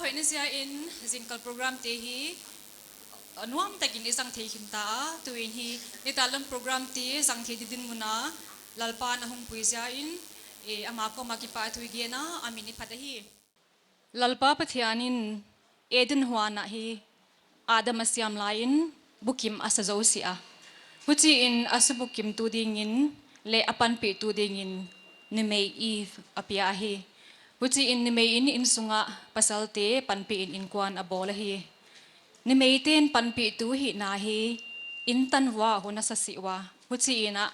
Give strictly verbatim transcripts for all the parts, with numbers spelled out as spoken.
Ni ziakin zingkal program te hi, uh, nuam takin i zang thei khin ta a, tuin hi nitaklam program te zang thei di dinmun ah Lalpa'n a hongpui ziakin, eh, ama koma kipahthu i gen a, a min i phat ahi. Lalpa Pathian in Eden huan ah hi Adam a siam laiin bukim a sa zosia. Huchiin a subukimtu dingin leh a panpihtu dingin numei Eve a pia ahi. Huchiin numei in innsung ah pasalte panpihin innkuan a bawl ahi. Numeite'n panpihtu hihna hi inn tan ua hun a sa sih ua. Huchiin a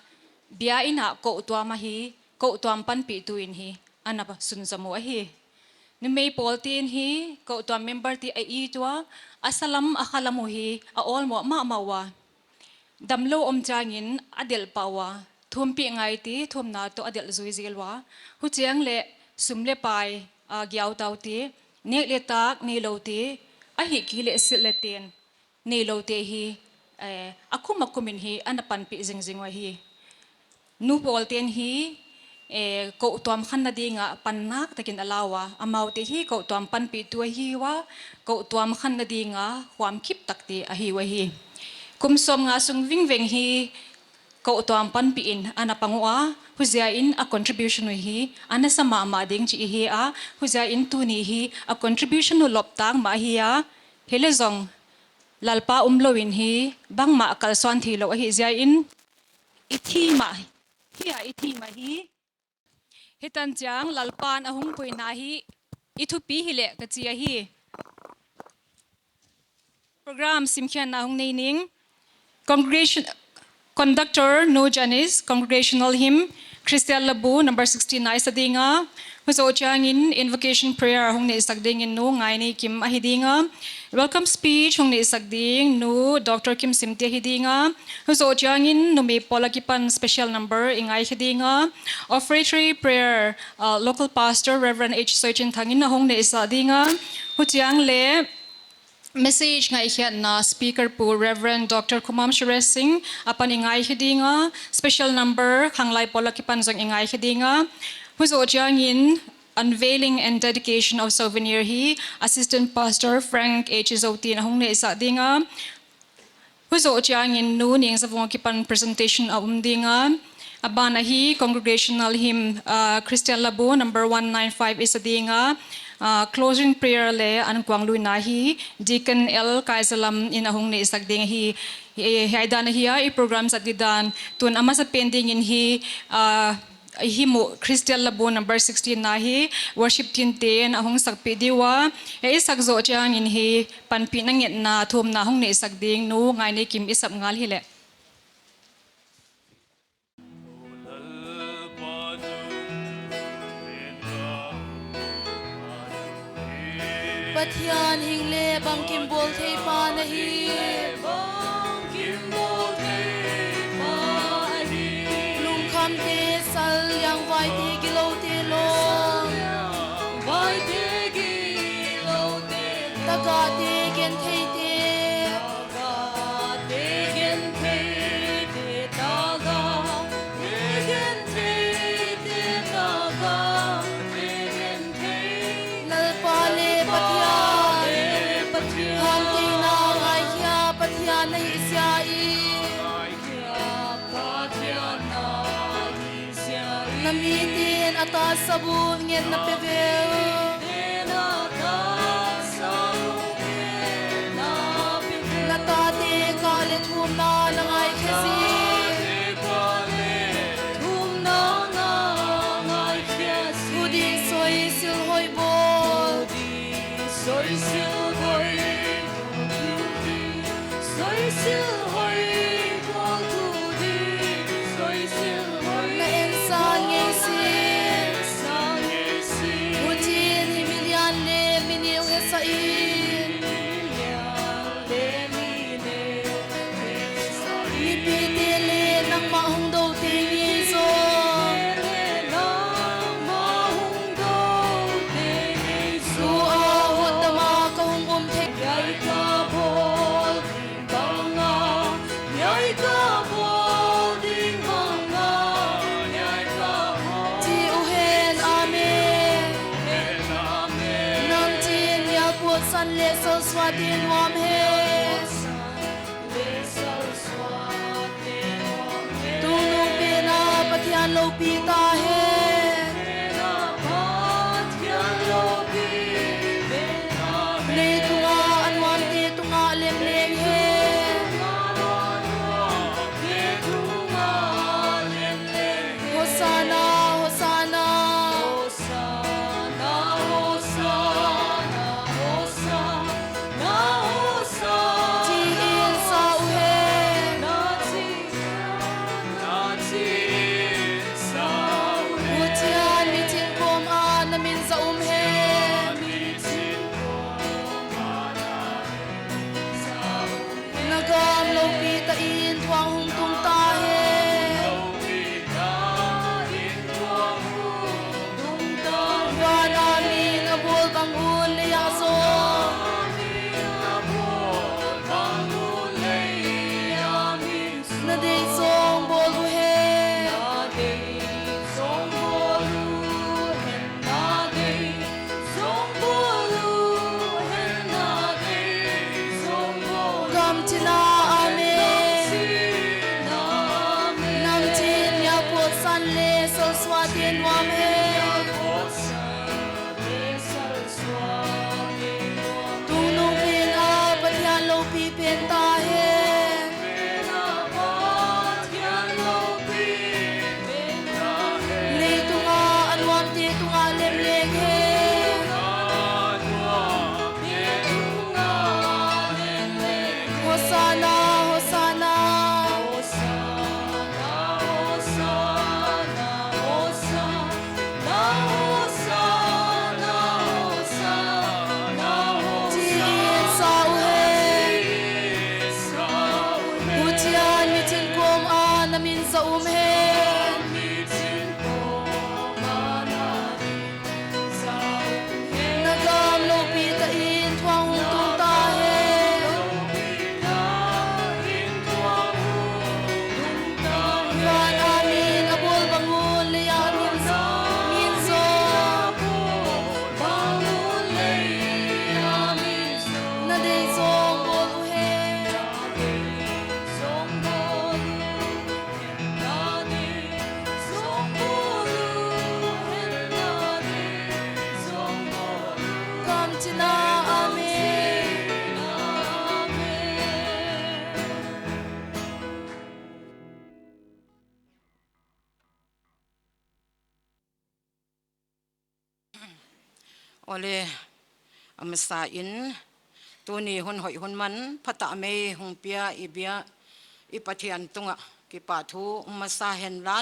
biain ah kohtuam ahi, kohtuam panpihtu in hi ana sunzom uh ahi. Numei pawlte'n hi kohtuam member te a it ua, a salam a khalam uh hi a awlmoh mahmah ua. Damlou om chiangin a delh pah ua, thumpih ngaite thumna toh a delh zui zel ua. Huchiang leh sum leh pai, a, giautaute, nek leh tak neiloute, ahihkeileh silh leh ten neiloute hi, eh, a kum a kumin hi ana panpih zingzing uh ahi. Nu pawlte'n hi, eh, kohtuam khanna dingin pannak takin a la ua, amaute hi kohtuam panpihtu ahi ua, kohtuam khanna dingin huam kip takte ahi uhi. Kum sawmnga sung vingveng hi kohtuam panpihin ana pang ua, huziakin a contribution uh hi ana sa mahmah ding chih i hi a, huziakin tuni hi a contribution uh loptak mah ahi a, hileh zong Lalpa umlouin hi bangmah kalsuan theilou ahih ziakin i thim a, hi a i thim a hi. Hitan chiang Lalpa'n a hongpuina hi i thupi hileh ka chi ahi. Program simkhiatna hong nei ning. Congregation, conductor Nu Janice, congregational hymn, Christian Labu, number sixteen na i sa ding a. Huzoh chiangin invocation prayer hong neihsak dingin Nu Ngaineikim ahi ding a. Welcome speech hong neihsak ding Nu Doctor Kimsimte ahi ding a. Huzoh chiangin numei pawl akipan special number i ngaikhe ding a. Offertory prayer, uh, local pastor Reverend H Soichinthang in a hong neihsak ding a. Huchiang leh message ngaikhiatna speaker pu Reverend Doctor Khumam Suresh Singh apan i ngaikhe ding a, special number khanglai pawl akipan zong i ngaikhe ding a. Huzoh chiangin unveiling and dedication of souvenir hi Assistant Pastor Frank H Zotin a hong neihsak ding a. Huzoh chiangin Nu Ningzavung akipan presentation a um ding a. A ban ah hi congregational hymn, ah, Christian Labu number one nine five i sa ding a. Ah, closing prayer leh ankuangluina hi Deacon L Kaizalam in a hong neihsak ding ahi. Hi, hiai dan ahi a, i program zat di dan. Tun a masapen dingin hi, ah, hymn uh Christian Labu number sixteen na hi worship team te'n a hong sakpih di ua. Hiai i sak zoh chiangin hi panpihna ngetna thumna hong neihsak ding Nu Ngaineikim i sap ngal hileh. Pathian hing leh bangkim bawl thei pa na hi. Lungkhamte, sal liangvaite, giloute lawm. Tagahte, gentheite. Tagahte, gentheite, tagahte, gentheite, tagahte, gentheite. Lalpa leh Pathian. Lalpa leh Pathian. Hanteina ngaikhia Pathian na hih ziakin. Ngaikhia Pathian na hih ziakin. Na mite'n a taksap uh ngetna pe vel. Na tate kah leh thumna na ngaikhe zel. Hu ding soisil hoih bawl. Na ensan ngei zel. Huchiin San leh sal suah te'n nuam hen. Tungnungpen a Pathian loupi ta hen. Leitung a a nuamte tungah lem leng hen. Hosanna, Hosanna. Chi in sa uhen. Huchiin mitin kawm ah na min zah um hen. Na gam loupi ta in, thu hong tung ta hen. Van a min a bawl bang un lei ah zong na deih zong bawl uhen. Kamchinna, amen. Nang chin ya pawt san leh sal suah te'n nuam hen. Tungnungpen a Pathian loupi pen ta hen. Leitung a a nuamte tungah lem leng hen. Hosanna, Hosanna. Chi in sa uhen. Huchiin mitin kawm ah na min zah um hen. Na gam loupi ta in, thu hong tung ta hen. Van a min a bawl bang un lei ah min zong, min zong. Na deih zong bawl uhen. Kamchinna, amen. Awle, a masa in, tuni hun hoih hun manpha tak mai hong pia i bia i Pathian tungah kipahthu masa henla.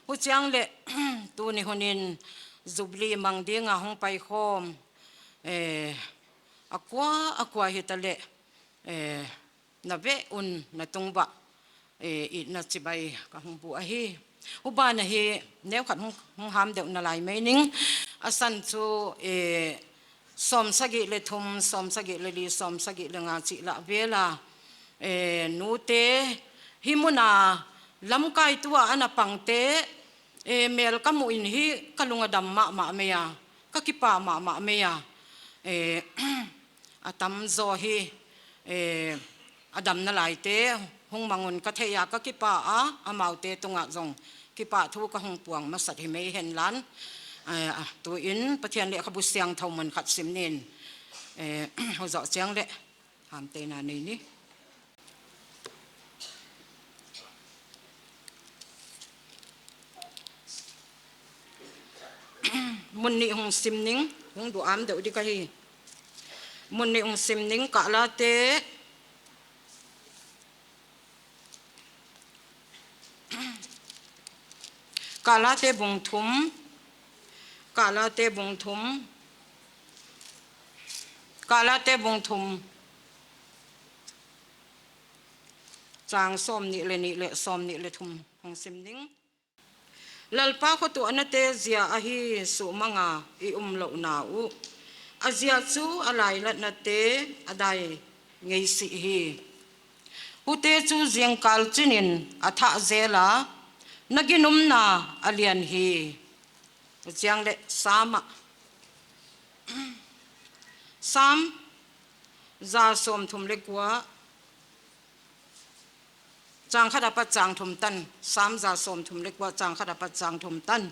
Huchiang leh, tuni hun in Jubilee mang ding a hong paikhawm, eh, a kua, a kua hita leh, eh, na veh un na tung uah, eh, itna chibai ka hong buk ahi. Huban ahi, neu khat hong, hong ham deuh nalai mai ning. A san chu, eh, sawmsagih leh thum, sawmsagih leh li, sawmsagih leh nga chih lah vel a, eh, nute, hih mun a lamkai tu a ana pangte, eh, mel ka muh in hi ka lung a dam mahmah mai a, ka kipak mahmah mai a. Eh, a tamzaw hi, eh, a dam nalaite hong mang un ka thei a, ka kipak a, amaute tungah zong kipahthu ka hong puang masat hi mai henla. Eh, a, tu in Pathian leh ka bu siangthou mun khat sim ning. Eh, hong zoh chiang leh hamtheihna nei ni. Mun nih hong sim ning, hong duham deuh di ka hi. Mun nih hong sim ning, Kalate, Kalate bung thum, Kalate bung thum, Kalate bung thum, chang sawmnih leh nih leh sawmnih leh thum hong sim ning. Lalpa khotuahnate zia ahi suhmang a i um louhna uh. A zia chu a lailatnate a dai ngeisi hi. Hute chu zingkal chin in a thah zel a, na ginumna a lian hi. Chiang leh Sam ah, Sam za sawmthum leh kua, chang khat apat chang thum tan, Sam za sawmthum leh kua, chang khat apat chang thum tan.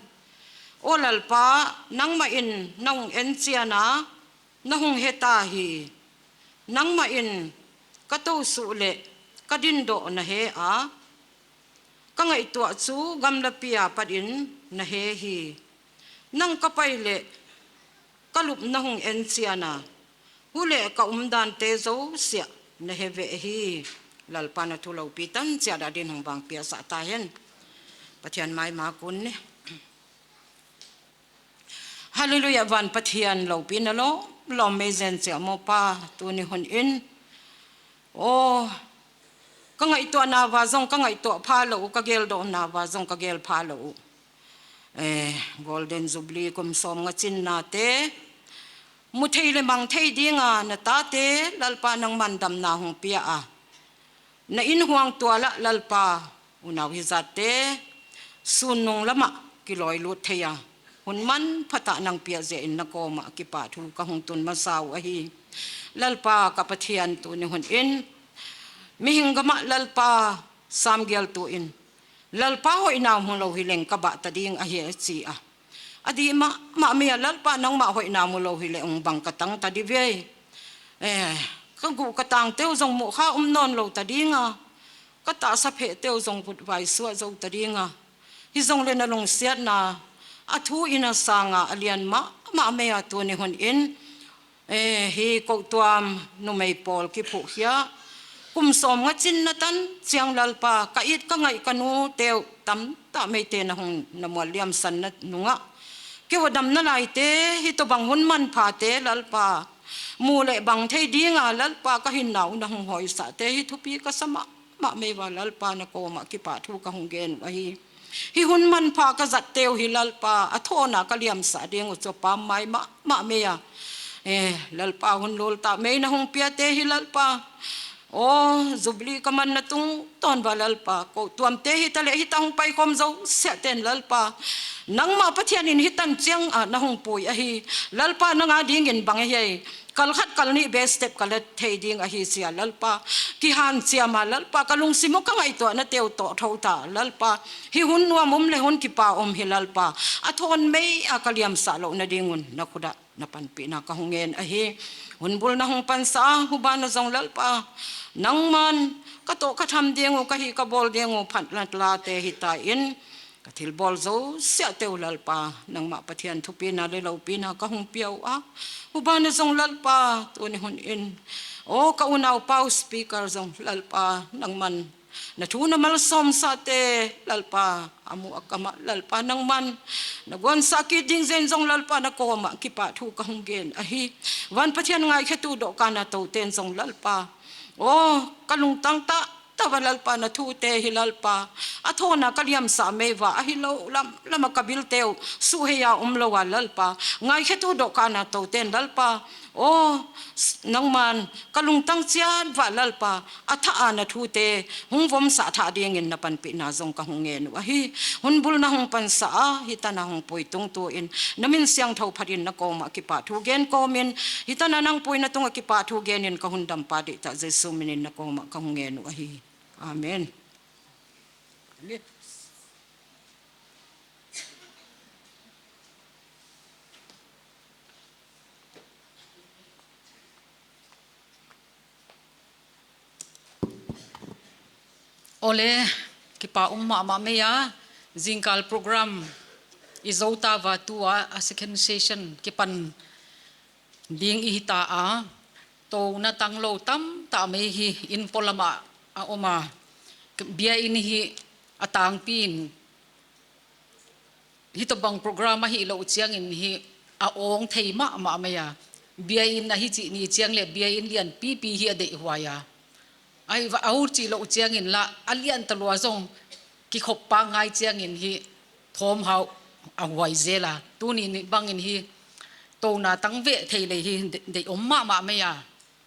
Aw Lalpa, nangmah in na hong enchian a, na hong he ta hi. Nangmah in ka tou suh leh ka dindoh na he a, ka ngaihtuah chu gamlapi apat in na he hi. Nang ka pai leh ka lup na hong enchian a, huleh ka umdante zosiah na he veh hi. Lalpa'n a thu lopi tan chiat a dingin hong vangpiaksak ta hen. Pathian mai ma kun ni. Hallelujah, van Pathian lopina lawm, lawm mei zen chiah maw Pa, tuni hun in. Aw, ka ngaihtuahna uah zong ka ngaihtuah phalou uh, ka geldohna uah zong ka gel phalou uh. Eh, Golden Jubilee kum sawmnga chinna te, mu thei leh mang thei dinga na tate, Lalpa nangman damna hong pia a. Na inhuang tual ah Lalpa, unau hizahte, sun nung lamah kilawi lut thei a. Hun manpha tak nang piak ziak in na kawm ah kipahthu ka hong tun masa uh ahi. Lalpa ka Pathian tuni hun in, mihing gam ah Lalpa samgialtu in, Lalpa hoihna mu lou hileng ka bah ta ding ahi chi a. A di mahmah mai a Lalpa nangmah hoihna mu lou hileh hong bang ka tang ta di ve. Eh, ka guh ka tangte uh zong muh kha um nawn lou ta ding a. Ka tahsa phehte uh zong vut vai suah zou ta ding a. Hijongleh na lungsiatna, a thu in a sang a, a lian mahmah mai a tuni hun in. Eh, hi Kohtuam numei pawl kiphuhkhia kum sawmnga chinna tan chiang Lalpa, ka it ka ngaih ka nute uh tamtak mai te na hong na mual liamsanna nung ah, keu a dam nalaite, hitobang hun manphate Lalpa, mu leh bang thei dinga Lalpa ka hinna uh na hong hawisahte hi thupi ka sa mahmah mai ua Lalpa na kawm ah kipahthu ka hong gen uh ahi. Hi hun manpha ka zatte uh hi Lalpa, a thawn a ka liamsah ding uh chu pammaih mahmah mai a. Eh, Lalpa hun lul tak mai na hong piakte hi Lalpa. Aw, Jubilee ka manna tungtawn uah Lalpa, Kohtuamte hitaleh hitan hong paikhawm zosiahte'n Lalpa, nangmah Pathian in hitan chiang a na hong pui ahi. Lalpa nang a dingin bang ahi ai. Kal khat kal nih beh step ka la thei ding ahi sia Lalpa. Kihanciam a Lalpa, ka lungsim uh ka ngaihtuahnate uh toh thou ta Lalpa. Hi hun nuam om leh hun kipak om hi Lalpa, a thawn mai a ka liamsah louhna ding un na khut ah na panpihna ka hong ngen ahi. Hun bul na hong pansak a, huban ah zong Lalpa, nangman ka toh ka tham ding uh, ka hih ka bawl ding uh phat na late hita in, ka thilbawl zosiahte uh Lalpa, nangmah Pathian thupina leh lopina ka hong pia ua. Huban ah zong Lalpa, tuni hun in, aw ka unau pau speaker zong Lalpa, nangman na thu na malsawmsahte Lalpa, a muh a kam ah Lalpa nangman na guansah kik ding zen zong Lalpa na kawm ah kipahthu ka hong gen ahi. Van Pathian ngaikhetu dohkan a toute'n zong Lalpa, aw ka lungtang tak tak ua Lalpa na thute hi Lalpa, a thawn a ka liamsah mai ua, ahilou lam lam a ka bilte uh suhhei a om lou a Lalpa, ngaikhetu dohkan a toute'n Lalpa, aw, s-, nangman ka lungtang chiat uah Lalpa, a thah a na thute hong vomsah thak dingin na panpihna zong ka hong ngen uh ahi. Hun bul na hong pansak a, hitan a hong pui tungtawn in na min siangthou phat in na kawm ah kipahthu gen kawm in, hitan a nang puina tung ah kipahthu gen in ka Hundampa deihtak Jesu min in na kawm ah ka hong ngen uh ahi. Amen. Awle, kipak um mahmah mai a, zingkal program i zou ta ua, tu a, a second session kipan ding i hita a, touna tanglou tamtak mai hi inn polam ah a om a, biakin hi a tangpi in, hitobang program ahih louh chiangin hi a awng thei mahmah mai a. Biakin ahi chih ni chiang leh biakin lian pipi hi a deihhuai a. Ahih vang a ut chih louh chiangin lah a lian talua zong kikhop pak ngai chiangin hi thawmhau a huai zel a. Tuni ni bangin hi touna tang veh thei leh hi de-, deih om mahmah mai a.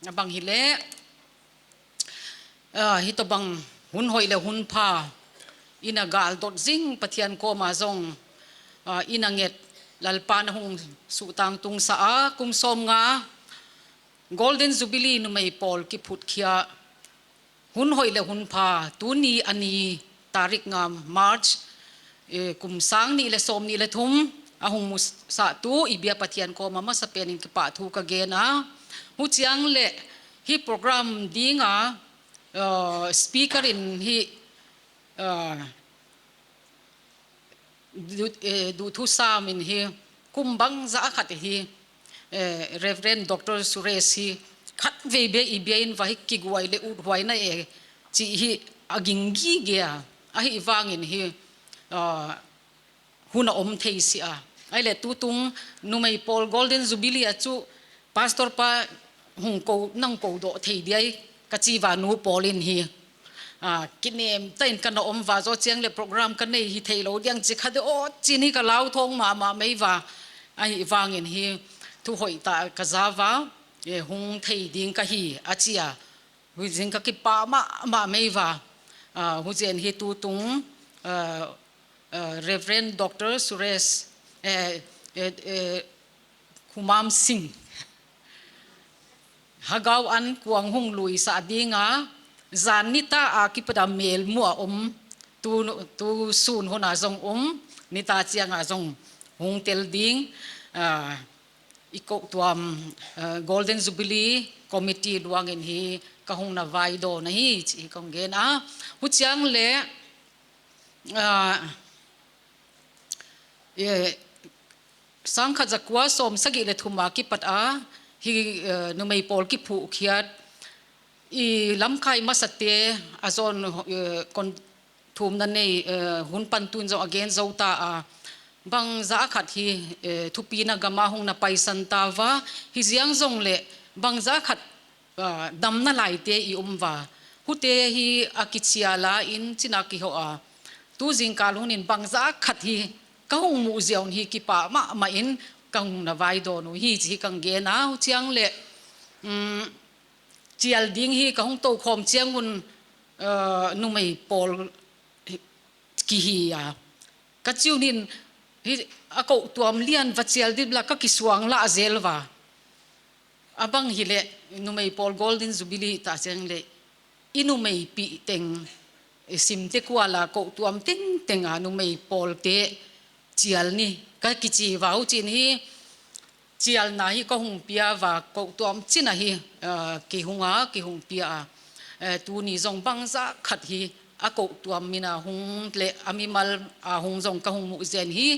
A bang hileh, ah, hitobang hun hoih leh hun pha i na galdot zing Pathian kawm ah zong, ah, i na nget Lalpa'n a hong suhtang tungsak a, kum sawmnga Golden Jubilee numei pawl kiphut khia, hun hoih leh hun pha, tuni a ni tarik nga March, eh, kum sang nih leh sawmnih leh thum a hong musahtu i bia Pathian kawm a masapen in kipahthu ka gen a. Huchiang leh hih program ding a, uh, speaker in hih, uh, duh, eh, duhthusam in hih, kum bangzah khat hi, eh, Reverend Doctor Suresh hi, khatvei bek i bia in va hih kiguai leh uthuai na e, chih hi a ging gige a, ahihvangin hih, uh, hun a om thei si a. Ahihleh tutung numei pawl Golden Jubilee a chu Pastor pa hong kou, nang kou doh thei diai ka chi ua, nu pawl in hih, ah, kinem ta in ka na om ua, zoh chiang leh program ka nei hi theilou diang chi kha de aw chi in hih ka lau thawng mahmah mai ua. Ahihvangin hih thu hoih tak ka za ua, eh, hong thei ding ka hi a chi a. Huchiin ka kipah mahmah mai ua. Ah, huchiin hih tutung, ah, ah, Reverend Doctor Suresh, eh, eh, eh, Khumam Singh, Hagao An Kuang hong luisah ding a, zan nitak a kipat a melmuh a om, tu, tu sun hun a zong om, nitak chiang a zong hong tel ding, ah, i kotuam, eh, Golden Jubilee Committee luang in hih ka hong na vaidawn ahi chih kong gen a. Huchiang leh, ah, eh, sangkhat zakua sawmsagih leh thum a kipat a hih, eh, numei pawl kiphuh khiat i lamkai masate a zon, eh, kon thumna nei, eh, hun pantu in zong a gen zou ta a, bangzah khat hi, eh, thupina gam a hong na paisan ta ua, hih ziak zong leh bangzah khat, ah, damna laite i om ua, huate hi a kichial a, inn chin a kihoh a, tu zingkal hun in bangzah khat hi ka hong muh ziak un hih kipah mahmah in ka hong na vaidawn uh hi chih kong gen a. Huchiang leh, um, chial ding hi ka hong tou khawm chiang un, eh, numei pawl kihi a. Ka chi un hih a kotuam lian va chial ding leh ka kisuang lah zel ua. A bang hileh numei pawl Golden Jubilee ta chiang leh i numeipih teng, i simte kual a kotuam tengteng a numei pawlte chial ni ka kichi ua, huchiin hih chialna hi ka hong pia ua, kotuam chin a hi, ah, kihong a, kihong pia a. Eh, tuni zong bangzah khat hi a kotuam min a hong leh a mimal a hong zong ka hong muh ziak in hih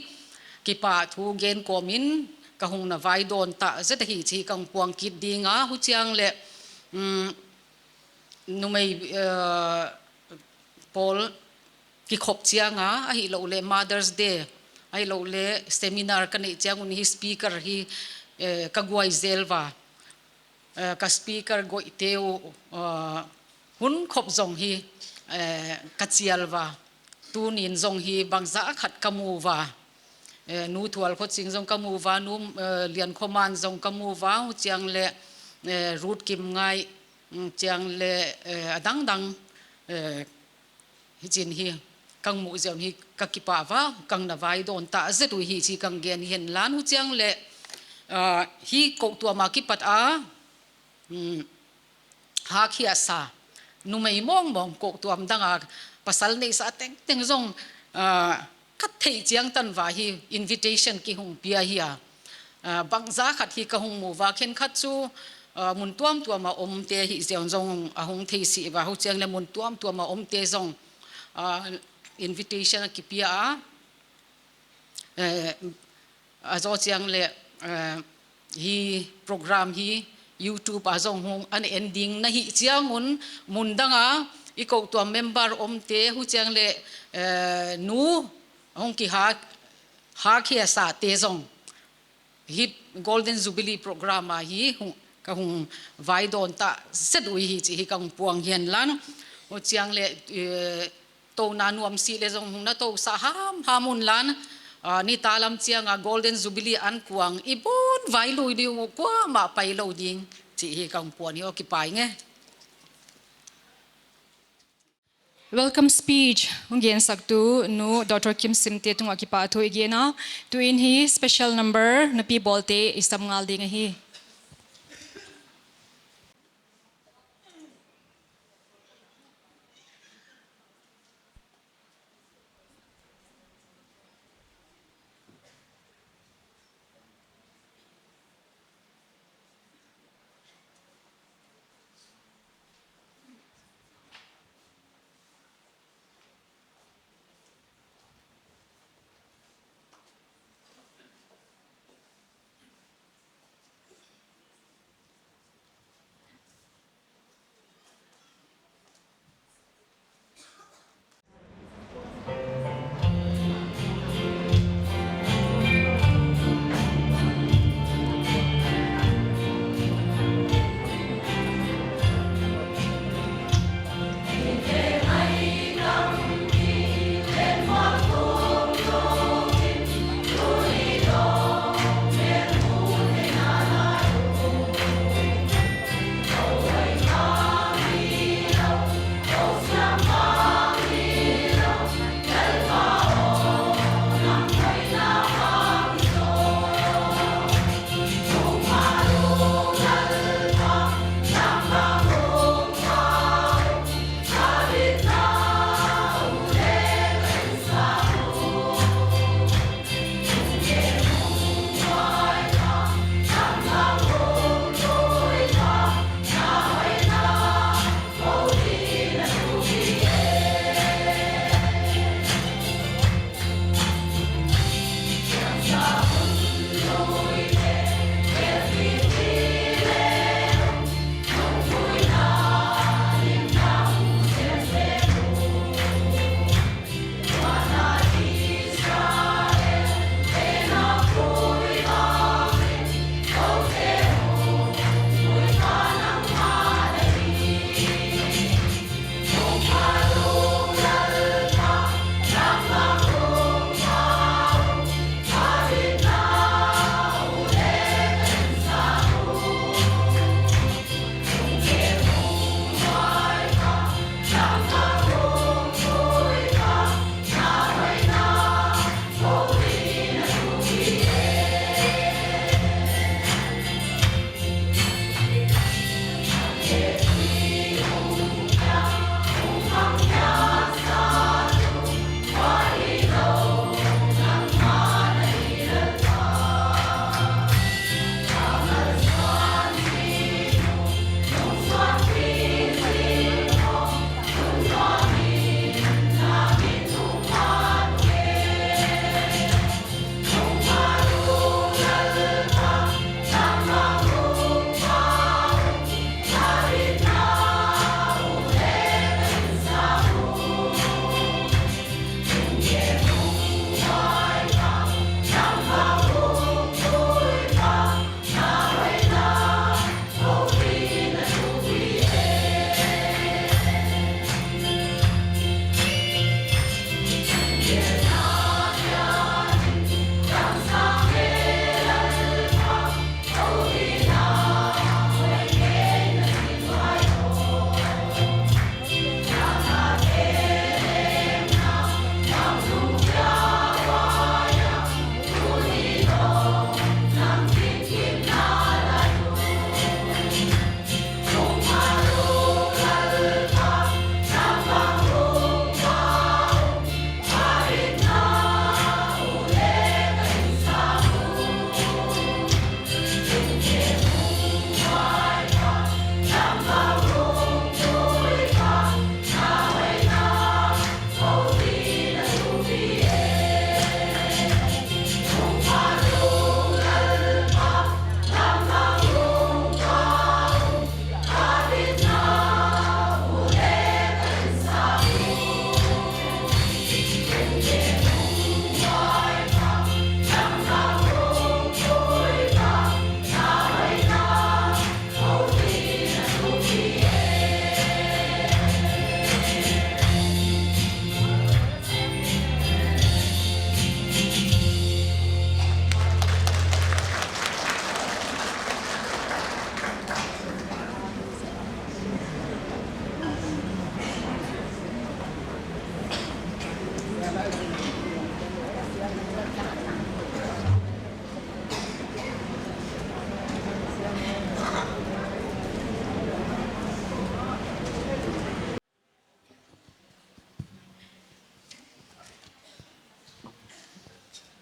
kipahthu gen kawm in ka hong na vaidawn ta zet ahi chih kong puang kit ding a. Huchiang leh, um, numei, eh, pawl kikhop chiang a, ahihlouhleh Mother's Day, ahihlouhleh seminar ka neih chiang un hih speaker hi, eh, ka guai zel ua. Eh, ka speaker goihte uh, eh, hun khop zong hi, eh, ka chial ua. Tuni'n zong hi bangzah khat ka mu ua. Eh, Nu Thual Khawching zong ka mu ua, Nu, eh, Lian Khawman zong ka mu ua, huchiang leh, eh, Ruth Kimngai, mm, chiang leh, eh, a dangdang, eh, hichiin hih kong muh ziak un hih ka kipah ua, kong na vaidawn ta zet uh hi chih kong gen hi hen la. Huchiang leh, ah, hih kotuam a kipat a, um, hakhia sa, numei mawngmawng kotuam dang a pasal neihsa tengteng zong, ah, ka theih chiang tan ua hih invitation kihong pia hi a. Ah, bangzah khat hi ka hong mu ua, khenkhat chu, ah, mun tuamtuam a omte hi ziak un zong a hong thei si ua, huchiang leh mun tuamtuam a omte zong, ah, invitation a kipia a. Eh, a zoh chiang leh, eh, hih program hi YouTube a zong hong ana en ding na hih chiang un, mun dang a i kotuam member omte, huchiang leh, eh, nu hong kiha, hakhia sate zong hih Golden Jubilee program a hi hong, ka hong vaidawn ta zet uh hi chih hi kong puang hi hen la. Huchiang leh, eh, touna nuam sih leh zong hong na tousah hamham un la. Ah, nitak lam chiang a Golden Jubilee ankuang i bawn vai lui ding uh, kuamah pai lou ding chih hi kong puang hi aw, kipai nge. Welcome speech hong gensaktu Nu Doctor Kimsimte tungah kipahthu i gen a. Tuin hih special number Nupi Bawlte i sam ngal ding ahi.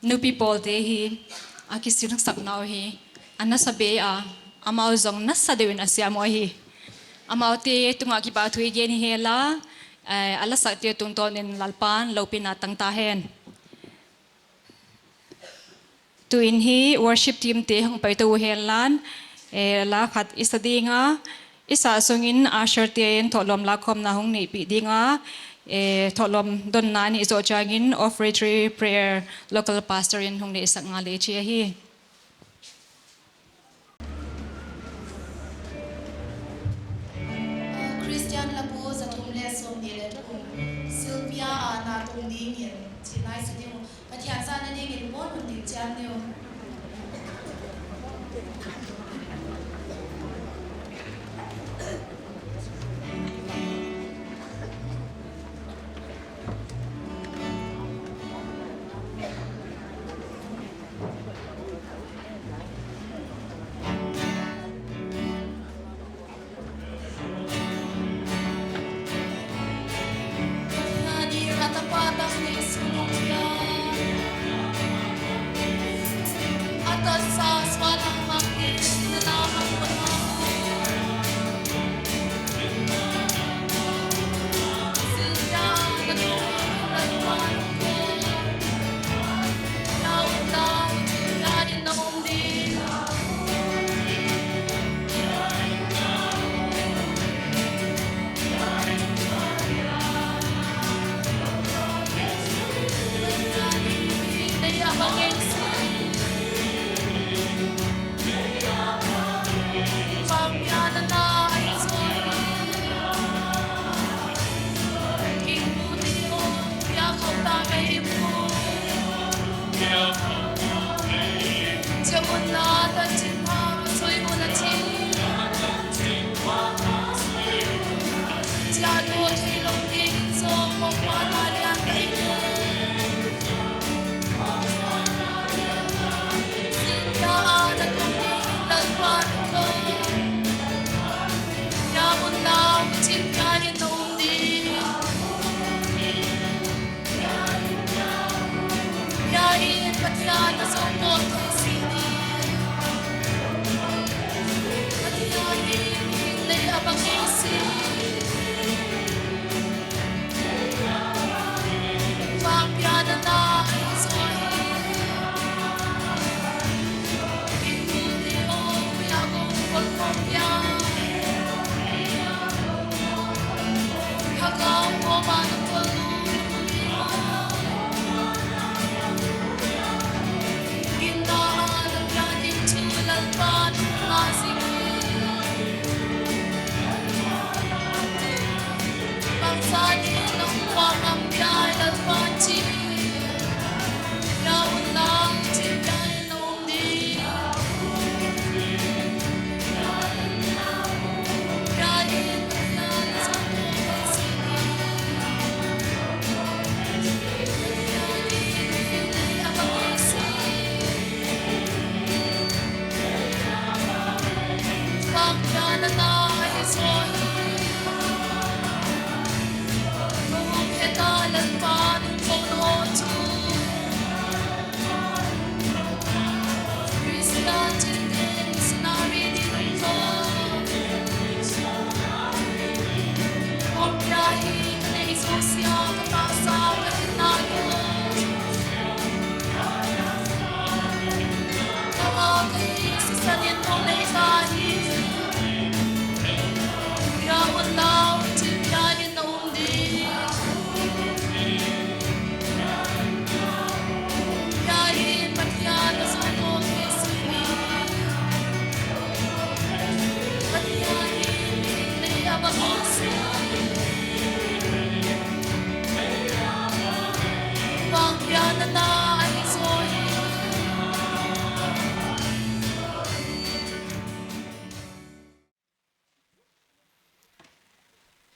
Nupi pawlte hi a kisilhsak nau hi a nasa be a, amau zong nasa deuhin a siam uh ahi. Amaute tungah kipahthu i gen hi hen la, eh, a lasakte tungtawnin Lalpa'n lopina tang ta hen. Tuin hi worship team te hong paitou uh hen la, eh, la khat i sa ding a, i sa sungin usher te'n thohlawm lakhawmna hong neihpih ding a, eh, thohlawm donna nih zoh chiangin offertory prayer local pastor in hong neihsak ngal e chi ahi. Christian Labu za thum leh sawmnih leh thum, Sylvia a na tung dingin, chi nai sa ding uh, Pathian zahna dingin puan hun ding chiam ni uh.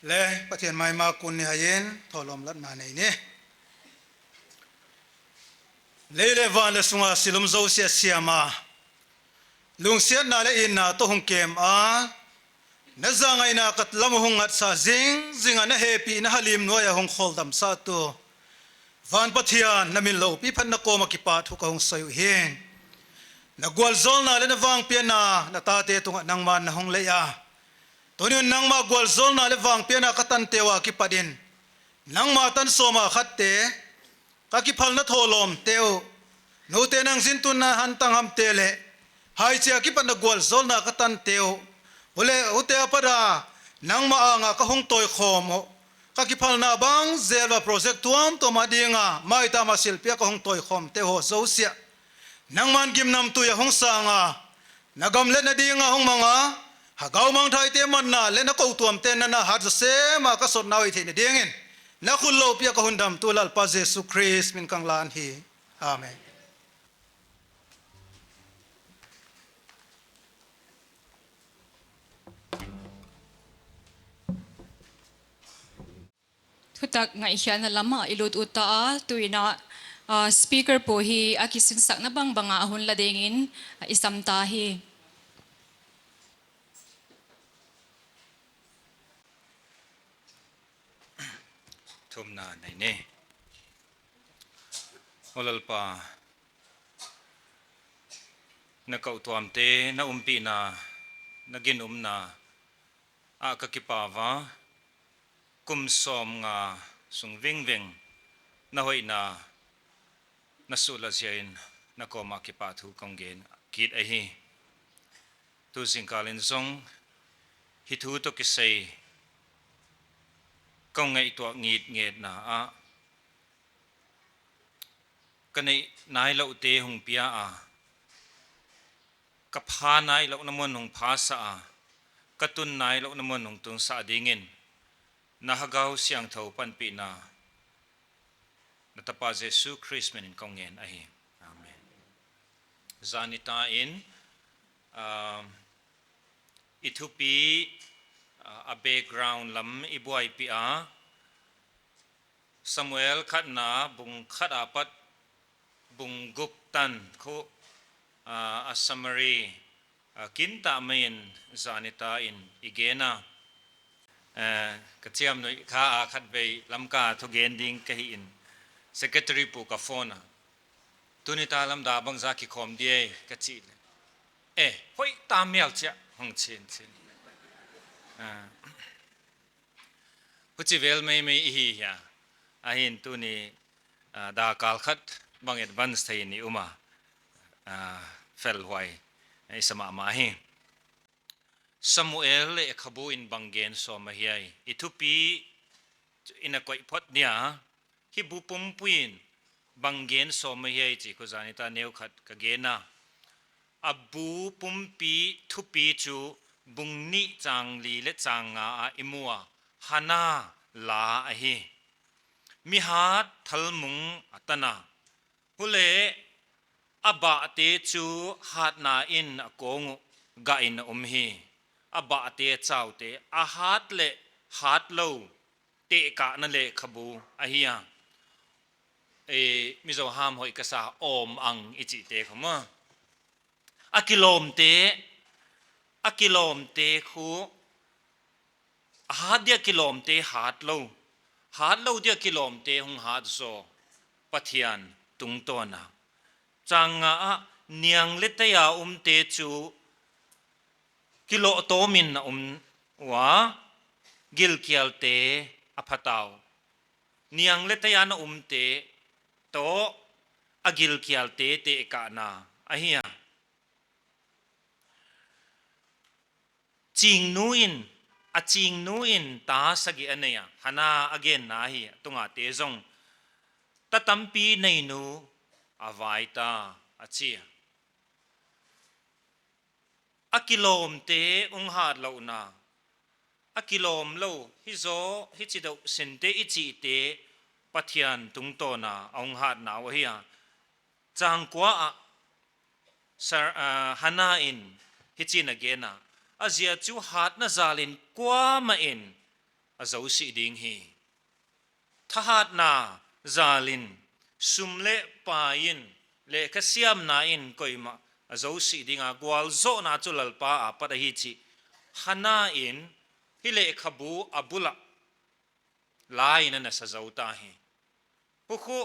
Le, Pathian maima kun ni haiin, thohlawm latna nei ni. Lei leh van leh sunga silum zosia siama, lungsiatna leh itna toh hong kem a, na zangaihna ka lam hong ngatsa zingzing a, na hehpihna halim nuaia hong khawldamsa tu Van Pathian, na min loupi phat na kawm a kipahthu ka hong sawl uh hi. Na gualzawlna leh na vangpiakna na tate tungah nangman na hon lei a. Tuni'n nangmah gualzawlna leh vangpiakna ka tante uh a kipatin, nangmah tan sawm a khatte, ka kiphalna thawlawmte uh, nute nang zin tunna hantang hamte leh, hiai chia kipat na gualzawlna ka tante uh, huai leh huaite apat a nangmah anga ka hong tawikhawm uh, ka kiphalna bang zel a project tuamtuam a dinga maitam a silpia ka hong tawikhawmte uh zosia, nangman gimnamtui a hong sang a, na gam leh na ding a hong mang a, Hagau Mangthaite manna leh na kou tuamte na na hat zawsem a ka sawtna uh theihna dingin, na khut loupi a ka Hondamtu Lalpa Jesu Khrist min ka hon lan hi. Amen. Thutak ngaihkhiakna lam ah i lut ut ta a, tuin a, ah, speaker pu hi a kisinsakna bangbang a hun la dingin, ah, i sam ta hi. Thumna nei ni. Aw Lalpa, na kou tuamte na umpihna, na ginumna ah ka kipak a, kum sawmnga sung vingveng na hoihna na suhlah ziakin na kawm a kipahthu kong gen kit ahi. Tu zingkal in zong hih thu toh kisai kong ngaihtuah ngitngetna ah, ka neih nailouhte hong pia a, ka pha nailouhna mun hong phasa a, ka tun nailouhna mun hong tunsak dingin, na Hagau Siangthou panpihna na Tapa Jesu Khrist minin kong ngen ahi. Amen. Zan nitak in, ah, i thupi, ah, a background lam i buaipih a, Samuel khatna bung khat apat bung guk tan khu, ah, a summary, ah, kinta mai in zan nitak in i gen a. Eh, ka chiamnuih kha a khatvei Lamka thugen ding ka hi in, secretary pu ka phone a, "Tuni ta lam dah bangzah kikhawm dia?" ka chih leh, "Eh, hoih ta mial chia," hong chi in chin. Ah. Huchi vel meimei i hi hia. Ahin tuni, ah, dak kal khat bang advance thei in i um a, ah, felhuai i sa mahmah hi. Samuel lekhabu in bang gen sawm ahia, i thupi in a koih phot dia, hih bu pumpi in bang gen sawm ahia chih khu zan nitak neu khat ka gen a. A bu pumpi thupi chu bung nih chang li leh chang nga ah i mu a, Hana la ahi. Mi hat thalmung a tan a. Huleh a bahte chu hatna in a kawng uh gah in a um hi. A bahte a chaute, a hat leh hatlou tehkakna lekhabu ahi a. Eh, Mizo ham hoih ka sa, awm ang i chihte kha maw. A kilawmte, a kilawmte khu, a hat dia kilawmte hatlou, hatlou dia kilawmte hong hat zaw, Pathian tungtawn a. Chang nga ah, niang leh tei a umte chu kilohtawm in a um ua, gilkialte a pha ta uh. Niang leh tei a na umte toh a gilkialte tehkakna ahi a. Chingnu in, a chingnu in ta sagih a nei a, Hana a genna ahi, a tunga te zong ta tampi nei nu a vai ta a chi a. A kilawmte hong hatlouhna, a kilawm lou, hizaw, hichi deuh sinte i chihte Pathian tungtawn a hong hatna uh ahi a. Chang kua ah, Sar-, ah, Hana in hichi'n a gen a, a zia chu hatna zal in kuamah in a zosih ding hi. Thahatna zal in, sum leh pai in, leh ka siamna in koimah a zosih ding a, gualzohna chu Lalpa apat ahi chih Hana in hih lekhabu a bul ah la in a na sa zou ta hi. Hu khu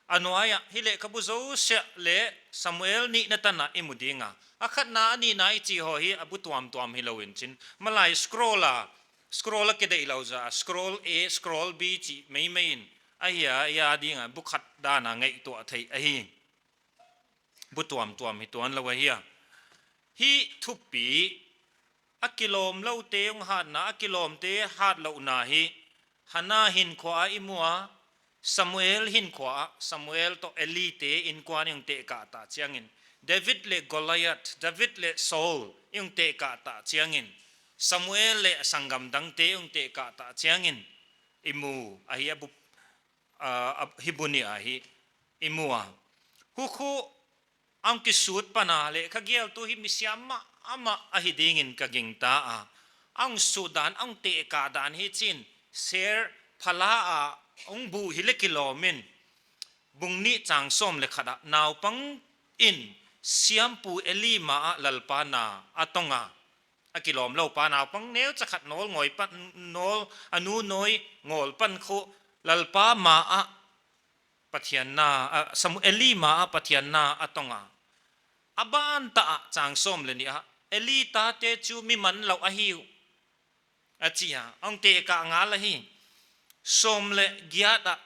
A nuai ah, hi leh ka bu zo sia leh Samuel nihna tan ah i mu ding a. A khatna, a nihna i chih haw hi a bu tuamtuam hilou in chin. Malai scroll a, scroll a ke deih lou za, scroll A, scroll B chih meimei in. Ahi a, i a ding a, bu khat dan a ngaihtuah theih ahi. Bu tuamtuam hi tuan lou ahi a. Hi thupi, a kilawmloute hong hatna, a kilawmte hatlouhna hi, Hana hinkhua ah i mu a, Samuel hinkhua ah, Samuel toh Eli te innkuan i hong tehkah ta chiangin, David leh Goliath, David leh Saul i hong tehkah ta chiangin, Samuel leh sanggam dangte i hong tehkah ta chiangin, i mu ahi a bu, ah, a, hi bu nih ahi, i mu a. Huai khu a hong kisut pan a, leh ka gialtu hi misiam mahmah ahi dingin ka gingta a. A hong sut dan, a hong tehkah dan hi chin, ser phala a hong bu hi leh kilawm in. Bung nih chang sawm leh khat ah, naupang in siampu Eli ma ah Lalpa na a tong a. A kilawmlou pa naupang neucha khat nawl ngawi pan, nawl a nu nawi ngawl pan khu Lalpa ma ah Pathian na, a, Samu-, Eli ma ah Pathian na a tong a. A ban ta ah chang sawm leh nih ah, Eli tate chu mi manlou ahi uh, a chi a, a hong tehkah ngal ahi. Sawm leh giat ah,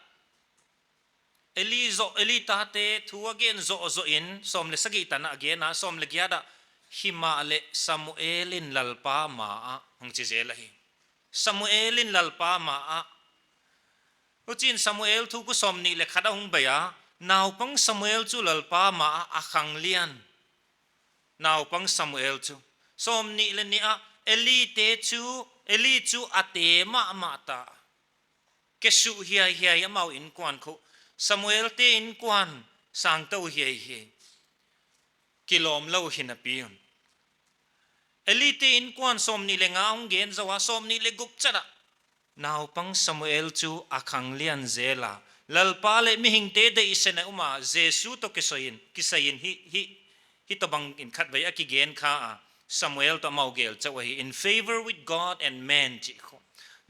Eli zoh, Eli tate thu a gen zoh zoh in, sawm leh sagih tan ah a gen a, sawm leh giat ah, himahleh Samuel in Lalpa ma ah, hong chi zel ahi. Samuel in Lalpa ma ah. Huchiin Samuel thu khu sawmnih leh khat a hong baih a, naupang Samuel chu Lalpa ma ah a khanglian naupang Samuel chu. Sawmnih leh nih ah, Eli te chu, Eli chu a te mahmah ta. Kesuh hiaihiai amau innkuan khu. Samuel te innkuan sangtou hiaihiai. Kilawmlou hi napi un. Eli te innkuan sawmnih leh nga hong gen zou a, sawmnih leh guk chiat ah, naupang Samuel chu a khanglian zel a. Lalpa leh mihingte deihsakna um a, Jesu toh kisai in, kisai in hi, hi, hi tobang in khatvei a kigen kha a, Samuel toh amau gel chauh ahi, in favor with God and man chih khu.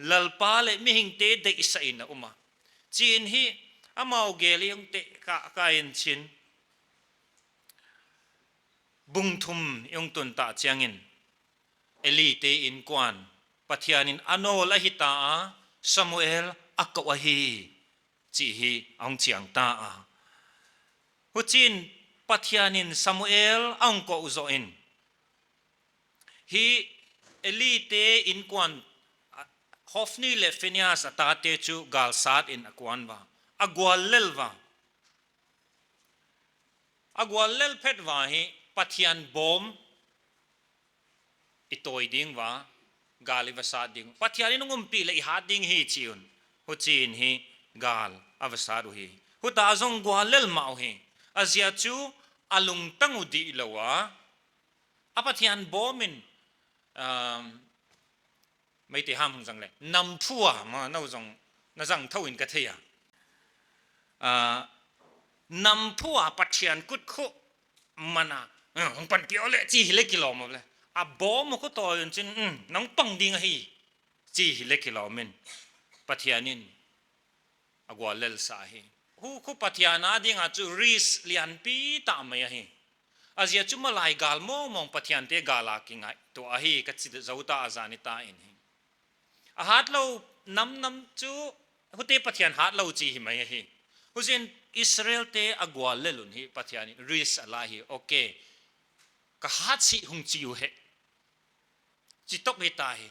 Lalpa leh mihingte deihsakna um a. Chiin hi amau gel i hong tehkah kha in chin. Bung thum i hong tun ta chiangin, Eli te innkuan, Pathian in a nawl ahi ta a, Samuel a kou ahi, chih hi a hong chiang ta a. Huchiin Pathian in Samuel a hong kou zoh in, hi Eli te innkuan, a, Hophni leh Phinehas a tate chu gal sat in a kuan va, a guallel va. A guallel phet va hi Pathian bawm i tawi ding va, gal i va sat ding. Pathian in hong umpih leh i hat ding hi chi un. Huchiin hi gal a va sat uhi. Huta zong guallel mah uhi. A ziak chu a lungtang uh dihlou a. A Pathian bawm in, um, Meitei ham hong zang leh, namphua, ma, nou zong, na zang thou in ka thei a. Ah, namphua Pathian kut khu man a, eh, hong panpih leh chih hi leh kilawm leh. A bawm khu tawi un chin, um, nang pang ding ahi, chih hi leh kilawm in. Pathian in a guallel sa hi. Hu khu Pathian a ding a chu risk lianpi ta mai ahi. A ziak chu malai gal mawngmawng Pathian te gal a kingaihtuah ahi ka chi zou ta a zan ni ta in hi. A hatlou namnam chu hute Pathian hatlou chih hi mai ahi. Huchiin Israel te a guallel un hi Pathian in risk a la hi. Okay. Ka hat sih hong chi uhe. Chi tawp hi ta hi.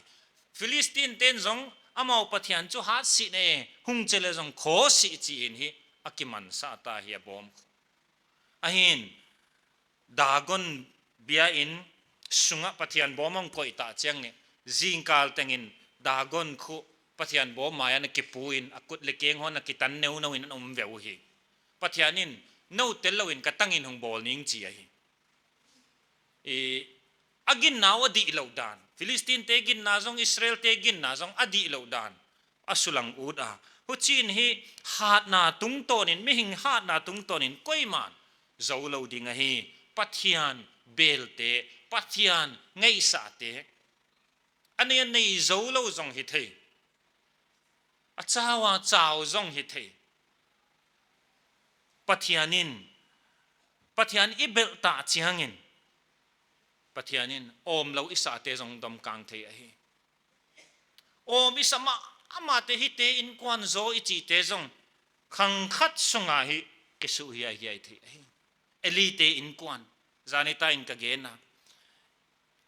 Philistine ten zong amau Pathian chu hat sih ne, hong chi leh zong kho sih chi in hi a kiman sa ta hi a bawm. Ahin, Dagon bia in sung ah Pathian bawm hong koih ta chiang ni, zingkal teng in Dagon khu Pathian bawm mai ah na kipu in a kut leh keng hon a kitan neuneu in a om ve uhi. Pathian in, nou tel lou in ka tang in hong bawl ning chi ahi. I, a ginna uh a dihlou dan. Philistine te ginna zong, Israel te ginna zong a dihlou dan. A sulang ut a. Huchiin hi hatna tungtawn in, mihing hatna tungtawn in, koiman zou lou ding ahi. Pathian belte, Pathian ngaihsakte. A nei a nei zou lou zong hi thei. A chau a chau zong hi thei. Pathian in, Pathian i belh ta chiangin, Pathian in awm lou i sate zong dom kang thei ahi. Awm i sa mahmahte, hite innkuan zaw i chihte zong khang khat sunga hi kisuh hiaihiai thei ahi. Eli te innkuan, zanitak in ka gen a,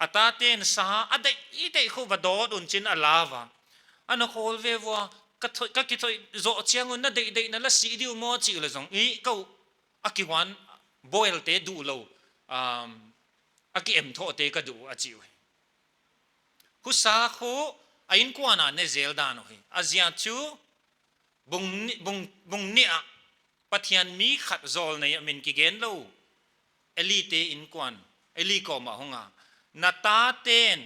a taten sa a deih i deih khu va dawt un chin a la ua, a na khawl ve ua, ka thoih, ka kithoih zoh chiang un na deihdeih na la sih di uh maw chih uleh zong, i, kou a kihuan boil te duh lou, um, a ki em thoh te ka duh a chi uh. Husa khu a innkuan a ne zel dan uh hi. A ziak chu bung ni, bung, bung nih ah Pathian mi khat zawlnei a min kigen lou, Eli te innkuan, Eli kawmah hong a, na taten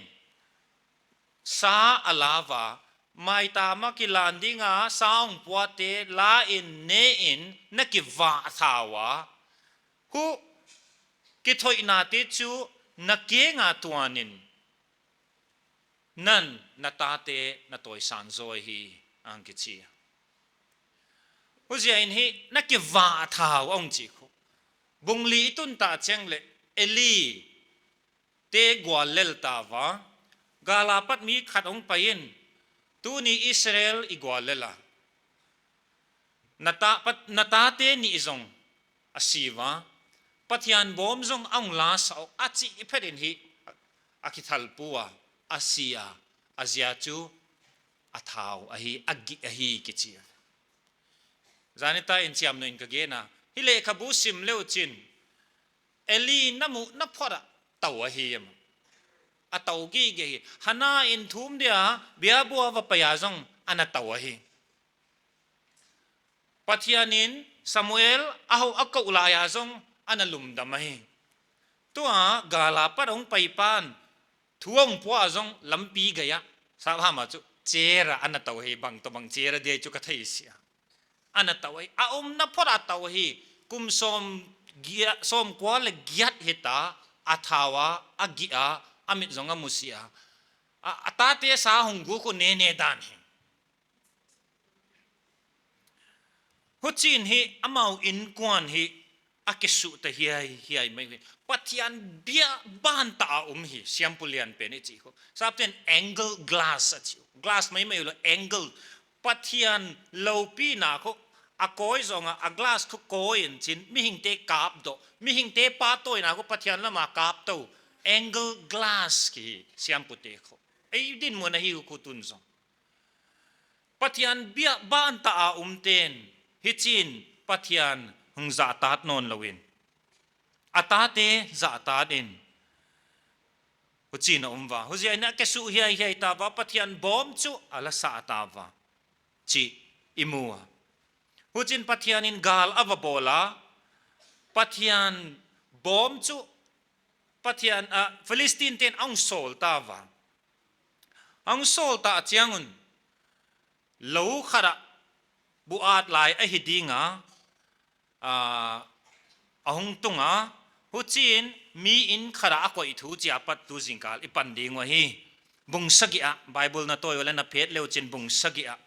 sa a la ua, maitam a kilan dinga sa hong puate la in ne in na kivah tha ua, hu kithoihnate chu na kiang a tuan in, nan na tate na tawisan zaw hi, a hong kichi. Huziakin hi na kivah tha uh a hong chi khu. Bung li i tun ta chiang leh Eli te guallel ta ua, gal apat mi khat hong pai in, tuni Israel i guallel a, na ta, Pat-, na tate nih zong a si ua, Pathian bawm zong a hong la sa uh a chih phetin hi a kithalpu a, a si a, a ziak chu a thau ahi, a gih ahi kichi. Zanitak in chiamnuih in ka gen a, hi lehkhabu sim leu chin, Eli na muhna phot ah tou ahi em? A tou gige hi. Hana in thum dia biabua va pai a zong ana tou ahi. Pathian in Samuel a hou a kou lai a zong ana lungdam ahi. Tua gal apat hong pai pan thu hong pua zong lampi gei ah, sap ham a chu chair ah ana tou hi, bang toh bang chair a dia chu ka thei sia. Ana tou hi, a umna phot a tou hi, kum sawm giat, sawmkua leh giat hita, a thau a, a gih a, a mit zong a musi a. A, a tate sa hong guk uh nene dan hi. Huchiin hi amau innkuan hi a kisuh ta hiaihiai mai hi. Pathian bia ban ta a um hi, siampu lian pen i chi khu. Sapten angle glass a chi uh. Glass maimai uleh angle. Pathian loupina khu a kawi zong a, a glass khu kawi in chin, mihingte kap doh. Mihingte pahtawina khu Pathian lama kap tou. Angle glass kihi, siampute khu. Ei dinmun ahi uh khu tun zong. Pathian bia ban ta a umten, hichiin Pathian hong zahtak nawn lou in, a tate zahtak in, huchiin a um ua. Huziakin a kisuh hiaihiai ta ua, Pathian bawm chu a la sa ta ua, chih i mu a. Huchiin Pathian in gal a va bawl a, Pathian bawm chu Pathian, ah, Philistine ten a hong sawl ta ua. A hong sawl ta chiang un, lou khat ah buh at lai ahi ding a, ah, a hong tung a, huchiin mi inn khat ah a koih thu chia pat tu zingkal i pan ding uh ahi. Bung sagih ah, Bible na tawi uleh na phet leu chin bung sagih ah.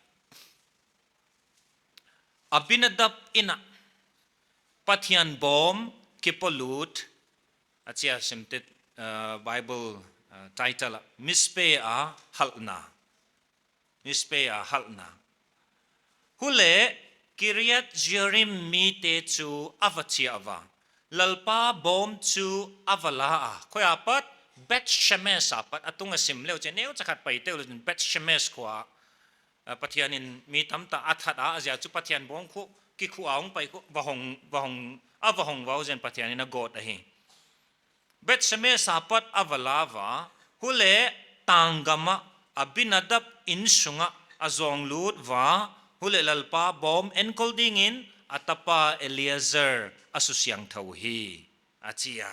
Abinadab inn ah Pathian bawm kipolut, a chi a, simte, uh, Bible, uh, title ah, Mizpe a halhna. Mizpe a halhna. Huleh Kiriath Jearim mite chu a va chiah ua, Lalpa bawm chu a va la a. Khoi apat? Beth Shemesh apat, a tung a sim leu chin, neucha khat pai teu leh chin, Beth Shemesh khua, ah, Pathian in mi tamtah a that a, a ziak chu Pathian bawm khu kikhuh a hong pai khu, va hong, va hong, a va hong ua, huziakin Pathian in a gawt ahi. Beth Shemesh apat a va la ua, huleh tanggam ah Abinadab inn sungah a zawng lut ua, huleh Lalpa bawm enkol dingin a tapa Eleazar a susiangthou hi, a chi a.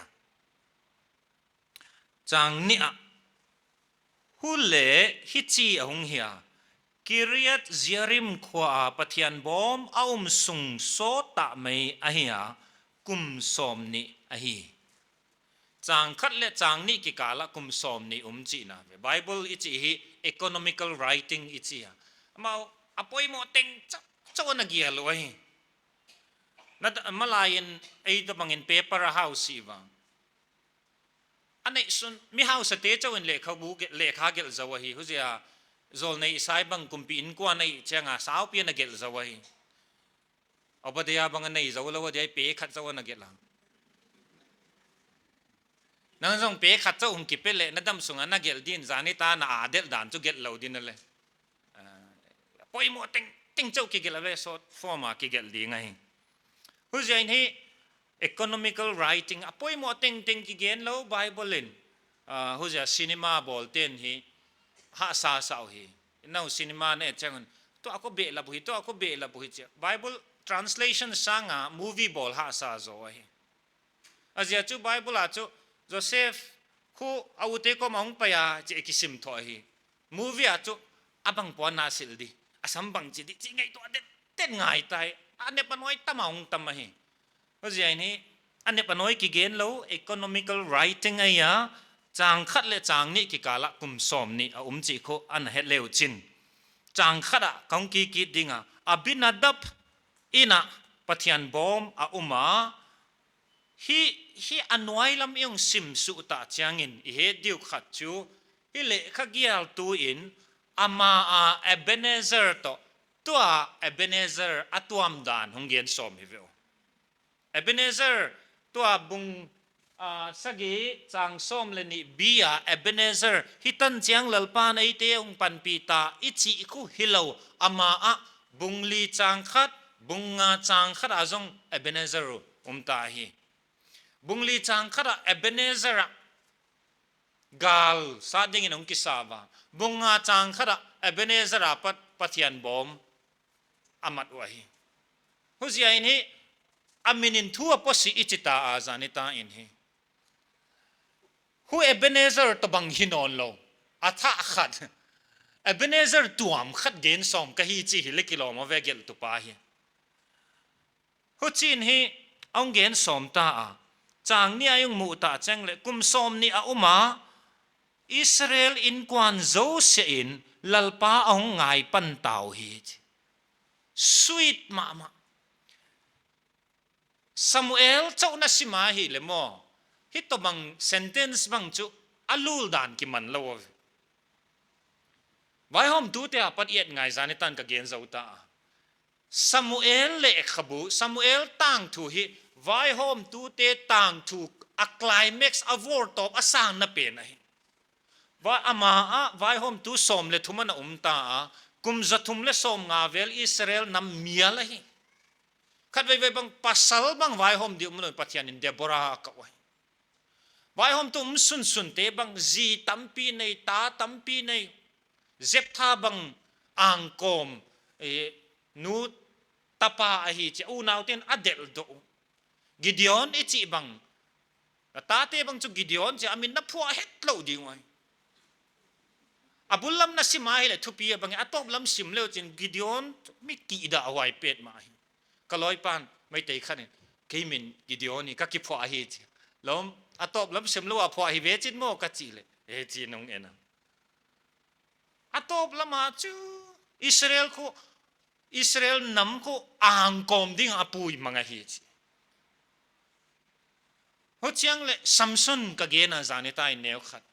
Chang nih ah, huleh hichi a hong hi a, Kiriath Jearim khua a Pathian bawm a um sung sawt tak mai ahi a, kum sawmnih ahi. Chang khat leh chang nih kikal ah kum sawmnih um chihna. Bible i chih hi economical writing i chi a. Amau a poimoh teng chauh chauh ana gial uh ahi. Na ta-, malai in ei tobang in paper a hausa uh a. A neih sun, mi hausate chauh in lehkhabu ge-, lehkha gelh zou ahi, huziak a Zawlnei Isai bang kumpi innkuan a hih chiang a saupi in a gelh zou ahi. Obadiah bang a nei zou lou a, dia pe khat chauh a na gelh a. Nang zong pe khat chauh hong kipe leh na damsung a na gelh ding, zan ni ta na a delh dan chu gelh lou ding a leh. Ah, poimoh tengteng chauh kigelh a ve, short form a kigelh ding ahi. Huziak in hi economical writing a poimoh tengteng kigen lou Bible in. Ah, huziak a cinema bawlte'n hi hahsa sa uhi. Nou cinema na et chiang un, tua khong behlap uhi, tua khong behlap uhi chi a. Bible translation sang a movie bawl hahsa zaw ahi. A ziak chu Bible a chu Joseph khu a ute kawm a hong pai a chih kisim thou ahi. Movie a chu a bang puan a silh di, a sam bangchi di chih ngaihtuah deuhdeuh ngai ta hi. A nep a nuai tam a hong tam ahi. Huziak in hi a nep a nuai kigen lou, economical writing ahi a, chang khat leh chang nih kikal ah kum sawmnih a um chih khu ana het le uchin, chang khat ah kong kikit ding a, Abinadab inn ah Pathian bawm a um a, hi, hi a nuai lam i hong sim suh ta chiang in i het ding uh khat chu, hi lehkha gialtu in ama a Ebenezer toh, tua Ebenezer a tuam dan hong gen sawm hi ve uh. Ebenezer, tua bung, ah, sagih chang sawm leh nih B a Ebenezer, hi tan chiang Lalpa'n eite hong panpih ta i chih khu hilou, ama a bung li chang khat, bung nga chang khat a zong Ebenezer uh um ta hi. Bung li chang khat a Ebenezer a gal sat ding in hong kisa ua, bung nga chang khat a Ebenezer a pat Pathian bawm a mat uh ahi. Huziak in hi a min in thu a posi i chi ta a, zan ni ta in hi, hu Ebenezer tobang hi nawn lou, a thah khat, Ebenezer tuam khat gen sawm ka hi chih hi leh kilawm a ve gelhtu pa hi. Huchiin hi a hong gen sawm ta a, chang nih a i hong muh ta chiang leh, kum sawmnih a um a, Israel innkuan zosia in Lalpa a hong ngai pan ta uhi chi. Sweet mahmah. Samuel chauh na sim a hih leh maw, hi tobang sentence bang chu a lul dan kiman lou a ve. Vaihawmtute a pat i et ngai zan ni tan ka gen zou ta a. Samuel lehkhabu, Samuel tangthu hi vaihawmtute tangthu a climax, a vawrtawp, a sangna pen ahi. Va, ama a vaihawmtu sawm leh thum ana um ta a, kum za thum leh sawmnga vel Israel nam mial ahi. Khatveivei bang pasal bang vaihawm di um lou, Pathian in Deborah a kah uhi. Vaihawmtu um sunsunte bang zi tampi nei, ta tampi nei. Jephthah bang angkawm, eh, nu tapa ahi chi a, unaute'n a delh doh uh. Gideon i chih bang, a tate bang chu Gideon chi a min na phuah het lou ding uhi. A bul lam na sim a hih leh thupi a bang, a tawp lam sim le uchin Gideon mi kihdah huai petmah hi. Ka lawipa'n Meitei khat in, kei min Gideon hi, ka kiphuah hi chi. Lawm, a tawp lam sim lou a phuah hi ve chin maw ka chih leh, e chi nung en a. A tawp lam a chu Israel khu, Israel nam khu angkawm ding a pui mang ahi chi. Huchiang leh Samson ka gen a zan ni ta in neu khat.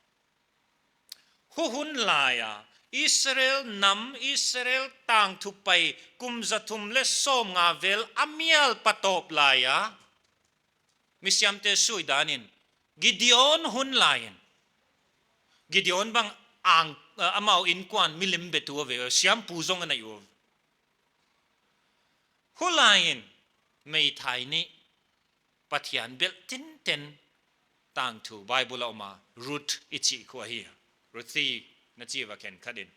Hu hun lai a, Israel nam, Israel tangthu pai, kum za thum leh sawmnga vel a mial patawp lai a, misiamte sui dan in, Gideon hun lai in, Gideon bang ang, eh, amau innkuan milim betu a ve, siampu zong a nei uh. Hu lai in, meithai nih, Pathian belh tinten tangthu, Bible a um a, Ruth i chih khu ahi. Ruthi na chi ua khenkhat in.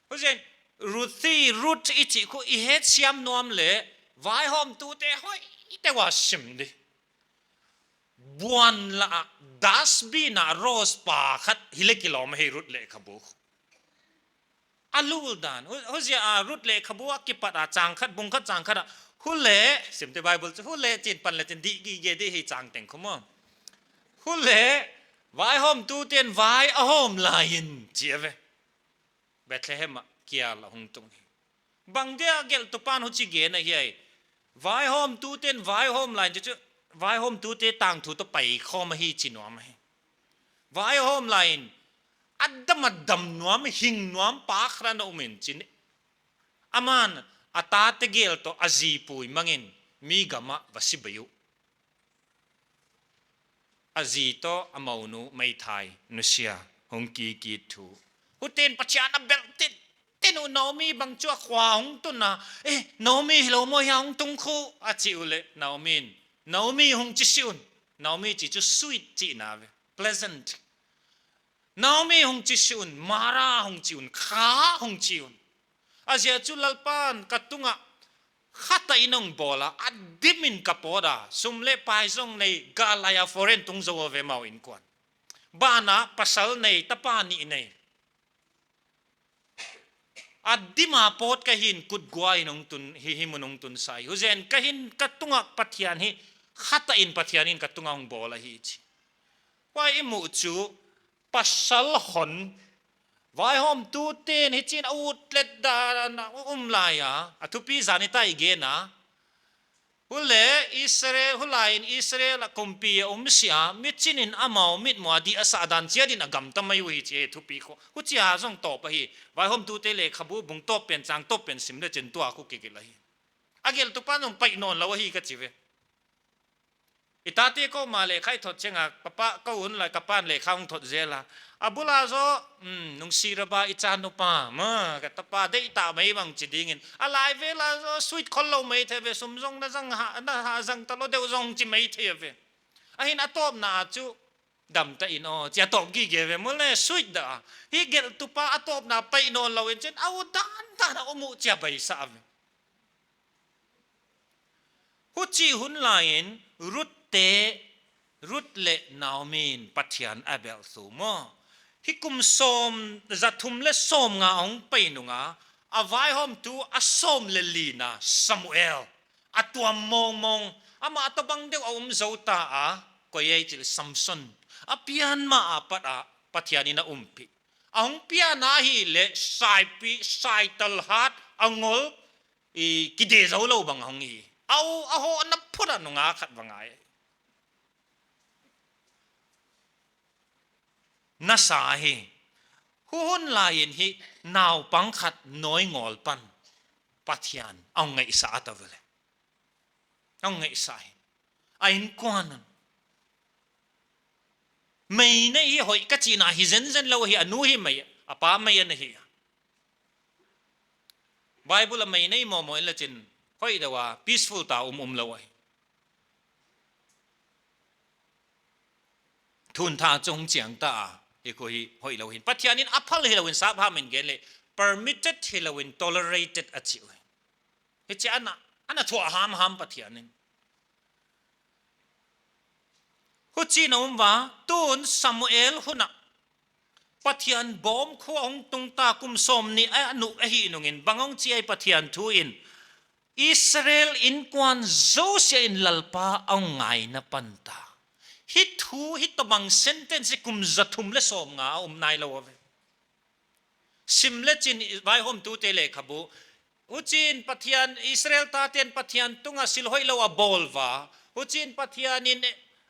Huchiin, Ruthi, Ruth i chih khu i het siam nuam leh, vaihawmtute hoihte ua sim di. Buan lah a, dustbin a rose pa khat hi leh kilawm hi Ruth lehkhabu. A lul dan. Hu-, huziak a Ruth lehkhabu a kipat a chang khat, bung khat chang khat a. Huleh, simte Bible chu, huleh chin pan leh chin di gige di hi chang teng khu maw. Huleh, vaihawmtute'n vai a hawm lai in chi a ve. Bethlehem a kial a hong tung hi. Bang dia gelhtu pa'n huchi gen ahi ai. Vaihawmtuten vaihawm lai in chu, vaihawmtute tangthu toh paikhawm ahi chi nuam ahi. Vaihawm lai in a dam a dam nuam, hing nuam pa khat ana um in chin. Aman a tate gel toh a zi pui mang in mi gam ah va si bai uh. A zi toh a mounu meithai nusia hong kikit thu. Huchiin Pathian a belh tittet uh, Naomi bang chu a khua hong tun a, "Eh, Naomi hilou maw hia hong tung khu?" a chih uleh Naomi in, "Naomi hong chi sih un." Naomi chih chu sweet chihna ve, pleasant. "Naomi hong chi sih un, Mara hong chi un, kha hong chi un. A ziak chu Lalpa'n ka tungah khat a inn hong bawl a, a dim in ka pawt a, sum leh pai zong nei, gal lai a foreign tung zou ve amau innkuan. Ban ah pasal nei, tapa nih nei. A dim a pawt ka hi in kut gua in hong tun, hi, hi mun hong tun sa hi. Huchiin ka hin ka tungah Pathian hi, khat a inn Pathian in ka tungah hong bawl ahi," chi. Huai i muh chu pasal hon, vaihawmtuten hichiin a ut let dan a um lai a, a thupi zan i tai gen a. Huleh Israel, hulai in Israel a kumpi a um sia, mi chin in amau mitmuh a dih a sah dan chiat in a gamta mai uh hi chi e thupi khu. Huchia zong tawp ahi, vaihawmtute lekhabu bung tawp pen chang tawp pen sim lechin tua khu kigelh ahi. A gelhtupa zong pai nawn lou ahi ka chi ve. I tate kou mah lekha i thot chiang a, ka pa kou hun lai ka pa'n lekha hong thot zel a. A bul a zaw, "Hmm, nungsi raba i cha nupa, ma, ka tapa deih ta mai bang," chi ding in. A lai vel a zaw, sweet khol lou mai thei ve, sum zong na zang ha, na ha zang ta lou deuh zong chi mai thei ve. A hin a tawpna chu, "Dam ta in aw," chi a tawp gige ve, mu leh sweet dah. Hi gelhtupa a tawpna pai nawn lou in chin, a ut dandan a um uh chi a bai sa ve. Huchi hun lai in Ruth te, Ruth leh Naomi in Pathian a belh thu maw. Hi kum sawm, za thum leh sawmnga hong pai nung a, a vaihawmtu a sawm leh lina Samuel, a tuam mawngmawng, amah toh bang deuh a um zou ta a, koi ei chih leh Samson, a pian ma apat a Pathian in a umpih. A hong pian ahihleh saipi, saital hat, a ngol, i, kide zou lou bang a hong hi. Au, a hohna phut a nung a khat va ngai. Na sa hi. Huhun lai in hi naupang khat nawi ngawl pan Pathian a hong ngaihsah a ta ve leh. A hong ngaihsah hi. A innkuan un. Mei nei hi hoih ka chihna hi zenzen lou hi, a nu hi mei, a pa mei ana hi. Bible a mei nei mawmaw in la chin hoih deuh a, peaceful ta um um lou ahi. Thuntha chung chiang ta a, hi khu hi hoih lou hin. Pathian in a phal hilou in sap ham in gen leh, permitted hilou in tolerated a chi uh. Hichi ana, ana thuah hamham Pathian in. Huchiin a um va, tun Samuel hun a Pathian bawm khua hong tung ta kum sawmnih a nuh ahih nungin, bang hong chi ai Pathian thu in, Israel innkuan zosia in Lalpa a hong ngaina pan ta. Hi thu, hi tobang sentence hi kum za thum leh sawmnga a um nailou a ve. Sim lechin vaihawmtute lekhabu. Huchiin Pathian, Israel taten Pathian tunga sil hoihlou a bawl va. Huchiin Pathian in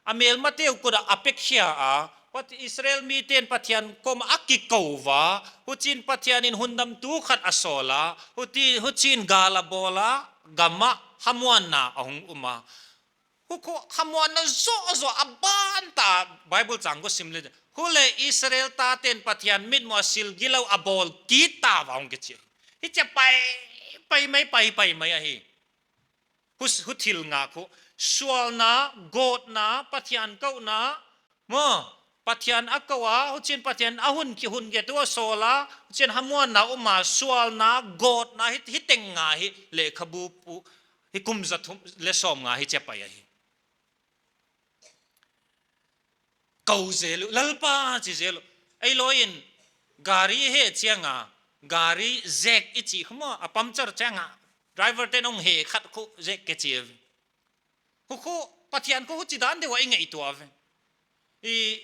a melmate uh kut ah a pekhia a. Pat-, Israel miten Pathian koma a kikou va. Huchiin Pathian in hundamtu khat a sawl a. Huti, huchiin gal a bawl a, gam ah hamuanna a hong um a. Hu khu hamuanna zoh zoh a ban ta, Bible chang khu sim leh. Huleh Israel taten Pathian mitmuh a sil gilou a bawl kit ta va hong kichi. Hichia pai, pai mai, pai, pai mai ahi. Hu, hu thil nga khu. Sualna, gawtna, Pathian kouhna, maw, Pathian a kou a, huchiin Pathian a hun ki hun ge tu a sawl a, huchiin hamuanna um a, sualna, gawtna, hi, hi teng nga hi lekhabu pu, hi kum za thum leh sawmnga hichia pai ahi. Kou zel uh, Lalpa chi zel uh. Ei lou in, gari heh chiang a, gari zek i chih khu maw, a puncture chiang a, driver ten hong heh khat khu zek ke chi a ve. Hu khu, Pathian khu huchi dan deuh a i ngaihtuah ve. I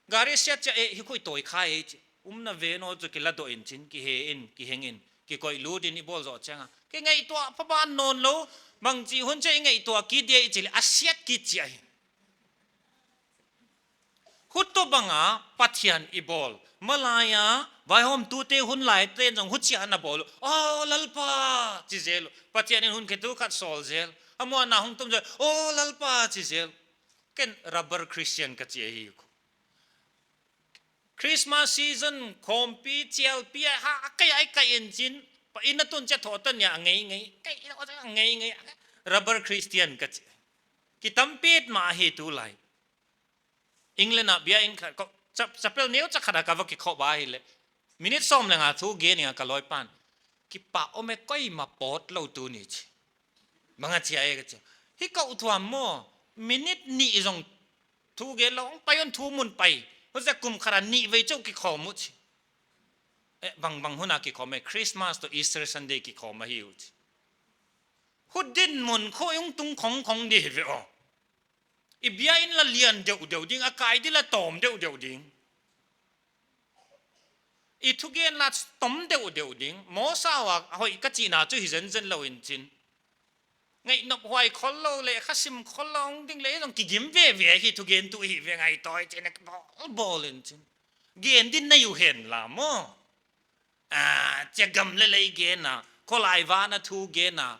gari siat chiah e, hi khu i tawi kha e chi. Umna ve naw chu kila doh in chin, kiheh in, kiheng in. Kikoih lut in i bawl zoh chiang a, kingaihtuah pha ban nawnlou, bangchi hun chiang i ngaihtuah kit dia i chih leh a siat kit chi ahi. Hutu bang a Pathian i bawl. Malai a vaihawmtute hun lai ten zong huchia na bawl. "Oh, Lalpa," chi zel. Pathian in hun khetu khat sawl zel. A muanna hong tum zel. "Oh, Lalpa," chi zel. Ken rubber Christian ka chi ahi. Christmas season khawmpi, chialpi a ha, a kai, a kai in chin. Pa in a tun chia thawh tan ya, ngei, ngei. Kai, a ngei, ngei. Rubber Christian ka chi. Kitam pet mah hi tulai. England ah biakin khat, ko, chap-, chapel neu chak khat a ka va kikhop a hileh. Minute sawm leh nga thu gen ning a ka lawi pan. Kipak om e, koimah pawt lou tuni chi. Bang a chi a e ka chi. Hi ka u tuam maw. Minute nih zong thu gen lou, hong pai un thu mun pai. Huchia kum khat a nih vei chauh kikhawm uh chi. Eh, bang, bang hun a kikhawm e, Christmas toh Easter Sunday kikhawm ahi uh chi. Hu dinmun khawng tung khong khong di hi ve aw. I biain la lian deuhdeuh ding, a kai di la tawm deuhdeuh ding. I thugen la tom deuhdeuh ding, mawsa ua hoih ka chihna chu hi zenzen lou in chin. Ngaihnop huai khollou leh, khasim khollou ding leh, zong kigim veve hi thugentu hi ve ngaihtuah chin, bawl, bawl in chin. Gen din na uh hen la maw. Ah, chia gam leh lei gen a, kholai van a thu gen a,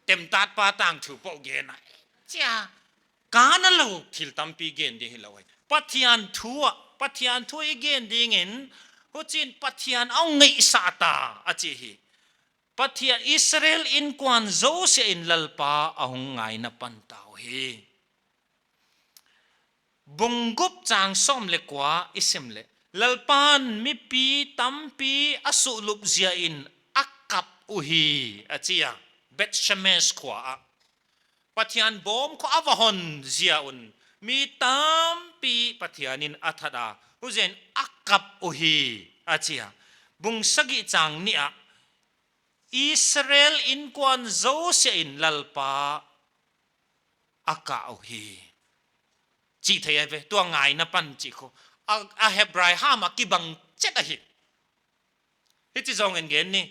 temtatpa tangthu poh gen a. Chia, kana lou thil tampi gen di hilou ahi. Pathian thu a, Pathian thu i gen dingin, huchiin Pathian a hong ngaihsah ta, a chi hi. Pathian Israel innkuan zosia in Lalpa a hong ngaina pan ta uhi. Bung guk chang sawm leh kua i sim leh, Lalpa'n mipi tampi a suhlup zia in a kap uhi, a chi a, Beth Shemesh khua ah. Pathian bawm khua a va hon zia un, mi tampi Pathian in a that a, huchiin a kap uhi, a chi a. Bung sagih chang nih ah, Israel innkuan zosia in Lalpa a kap uhi. Chih thei ahi ve, tua ngaina pan chih khu. A, a Hebrai ham a kibang chet ahi. Hichi zong en gen ni.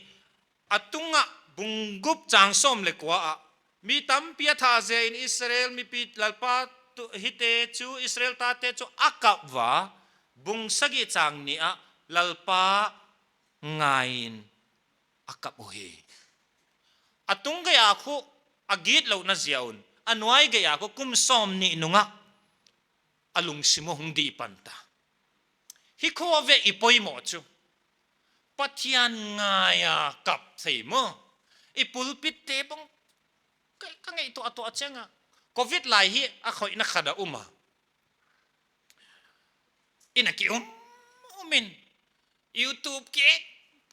A tung ah bung guk chang sawm leh kua ah. Mi tampi a that zia in Israel mipi Lalpa tu hite chu Israel tate chu a kap ua. Bung sagih chang nih ah Lalpa ngai in a kap uhi. A tung gei a khu a gitlouhna zia un, a nuai gei a khu kum sawm nih nung ah a lungsim uh hong dih pan ta. Hi khu a ve i poimoh chu. Pathian ngai a kap thei maw. I pulpit te bang ka, ka ngaihtuah tuah chiang a. Covid lai hi a khoihna khat a um a. Inn a ki um, um in. YouTube ki en,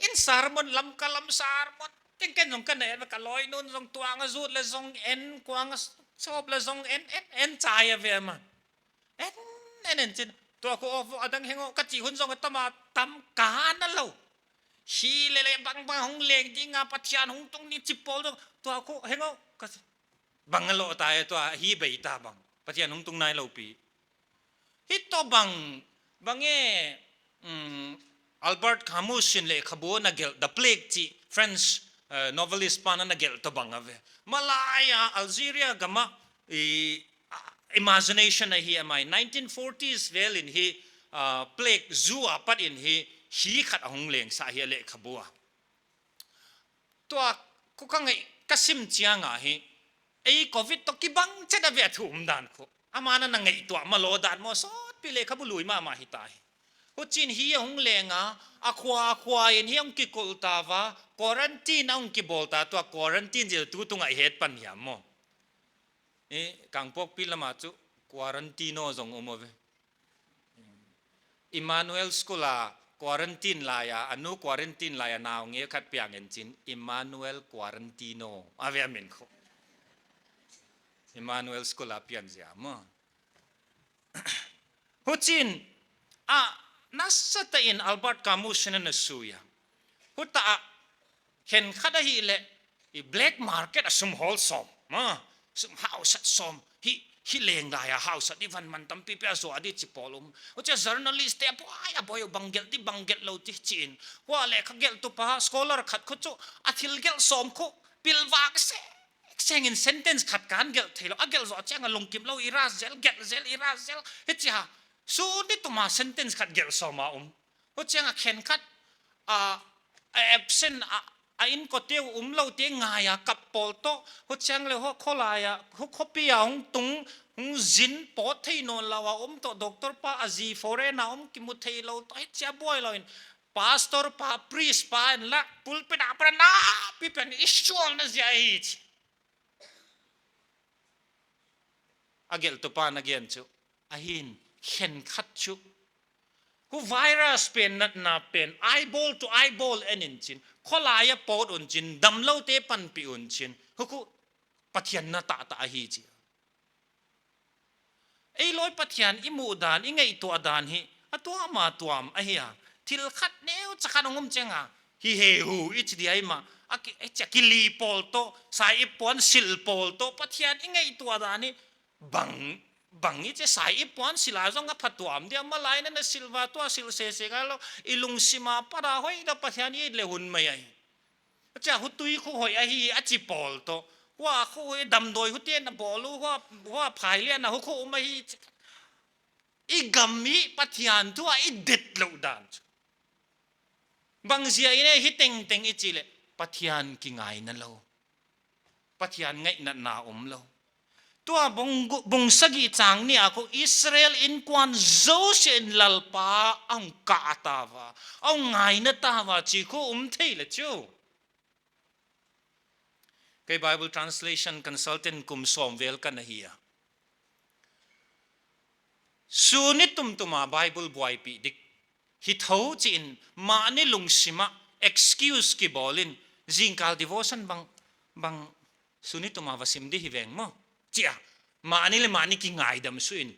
en sermon, Lamka lam sermon. Ken ken zong ka na en, ka lawi nu'n zong tuang a zut leh zong en, kuang a sawp leh zong en, en, en chai a ve mah. En, en, en chin. Tua khu of a dang heng aw, ka chih hun zong a tam a, tam kana lou. Hi leh leh bang bang hong leng ding a, Pathian hong tung ni chi pawl zong. Tua khu heng aw, ka chi. Bang a lou ta e, tua hi bei ta bang. Pathian hong tung nailou pi. Hi toh bang, bang e, mm, Albert Camus in lehkhabu na gelh, The Plague chih French, eh, novelist pa'n ana gelh toh bang a ve. Malai a Algeria gam ah, i, ah, imagination ahi a mai. Nineteen forties vel in hi, ah, plague zu a pat in hi, hi khat a hong leng sa hi a lehkhabu ah. Tua khu ka ngaih ka sim chiang a hi. Ei Covid toh kibang chet a ve a thu um dan khu. Aman ana ngaihtuah mah lou dan maw sawtpi lehkhabu lui mahmah hi ta hi. Huchiin hi a hong leng a, a khua a khua in hi hong kikulh ta ua, quarantine a hong kibawl ta, tua quarantine zil tu tung ah i het pan hiam maw. Eh, Kangpokpi lam ah chu quarantine zong um a ve. Emmanuel School a quarantine lai a, a nu quarantine lai a naungek khat piang en chin, Emmanuel Quarantino, a ve a min khu. Emmanuel School a pian zia maw. Huchiin, a, nasatah in Albert Camus in ana sui a. Huta a, khenkhat ahih leh, i black market a sum hawl sawm, maw, sum hausat sawm, hi, kileng lai a hausa di van man tampi pia zo a di chi pawl um. Huchia journalist te a buai a buai uh, bang gelh di bang gelh lou di chi in. Huai leh kha gelhtu pa scholar khat khu chu a thil gelh sawm khu pilvang sek seng in sentence khat kon gelh theilou. A gelh zoh chiang a lungkim lou, i ra zel, gelh zel, i ra zel. Hichia. Sun ni tuma sentence khat gelh sawm a um. Huchiang a khenkhat a, a absent a, a inkote uh umloute ngai a kap pawl toh. Huchiang leh hu kholai a, hu khopi a hong tung, hong zin pawt thei nawn lou a um toh, doctor pa a zi foreign a om kimu theilou toh, hichia buai lou in. Pastor pa, priest pa in la, pulpit a pan a na, pi pen i sual na zia hi chi. A gelhtu pa'n a gen chu, ahi'n, khenkhat chu. Hu virus pen natna pen, eyeball to eyeball en in chin, kholai a pawt un chin, damloute panpih un chin, hu khu Pathian na tahtah ahi chi. Ei lawi Pathian i muh dan, i ngaihtuah dan hi, a tuam a tuam ahi a. Thil khat neucha khat hong um chiang a, hi he hu i chi di ahi mah, a ki, ei chia kili pawl toh, sai i puan sil pawl toh, Pathian i ngaihtuah dan hi, bang, bang i chi sai i puan sil a zong a phatuam dia, malai na na sil va tua sil sese ka lo, i lungsim a para hoih da Pathian i leh hun mai ahi. Chia hu tui khu hoih ahi a chi pawl toh. Hua khu hoih damdawi hu te na bawl uh, hua, hua phai lian a hu khu um ahi chi. I gam hi Pathian thu a i det louh dan chu. Bang zia in e hi tengteng i chih leh Pathian kingaina lou. Pathian ngaihnatna om lou. Tua bung gu-, bung sagih chang nih a khu Israel innkuan zosia in Lalpa a hong kah ta ua, a hong ngaina ta ua chi khu um thei leh chu. Kei Bible translation consultant kum sawm vel ka na hi a. Sun ni tumtum a Bible buaipih dik hi tho chi in mahni lungsim a excuse kibawl in zingkal devotion bang, bang sun ni tum a va sim di hi veng maw. Chia, mahni leh mahni kingaidam suh in.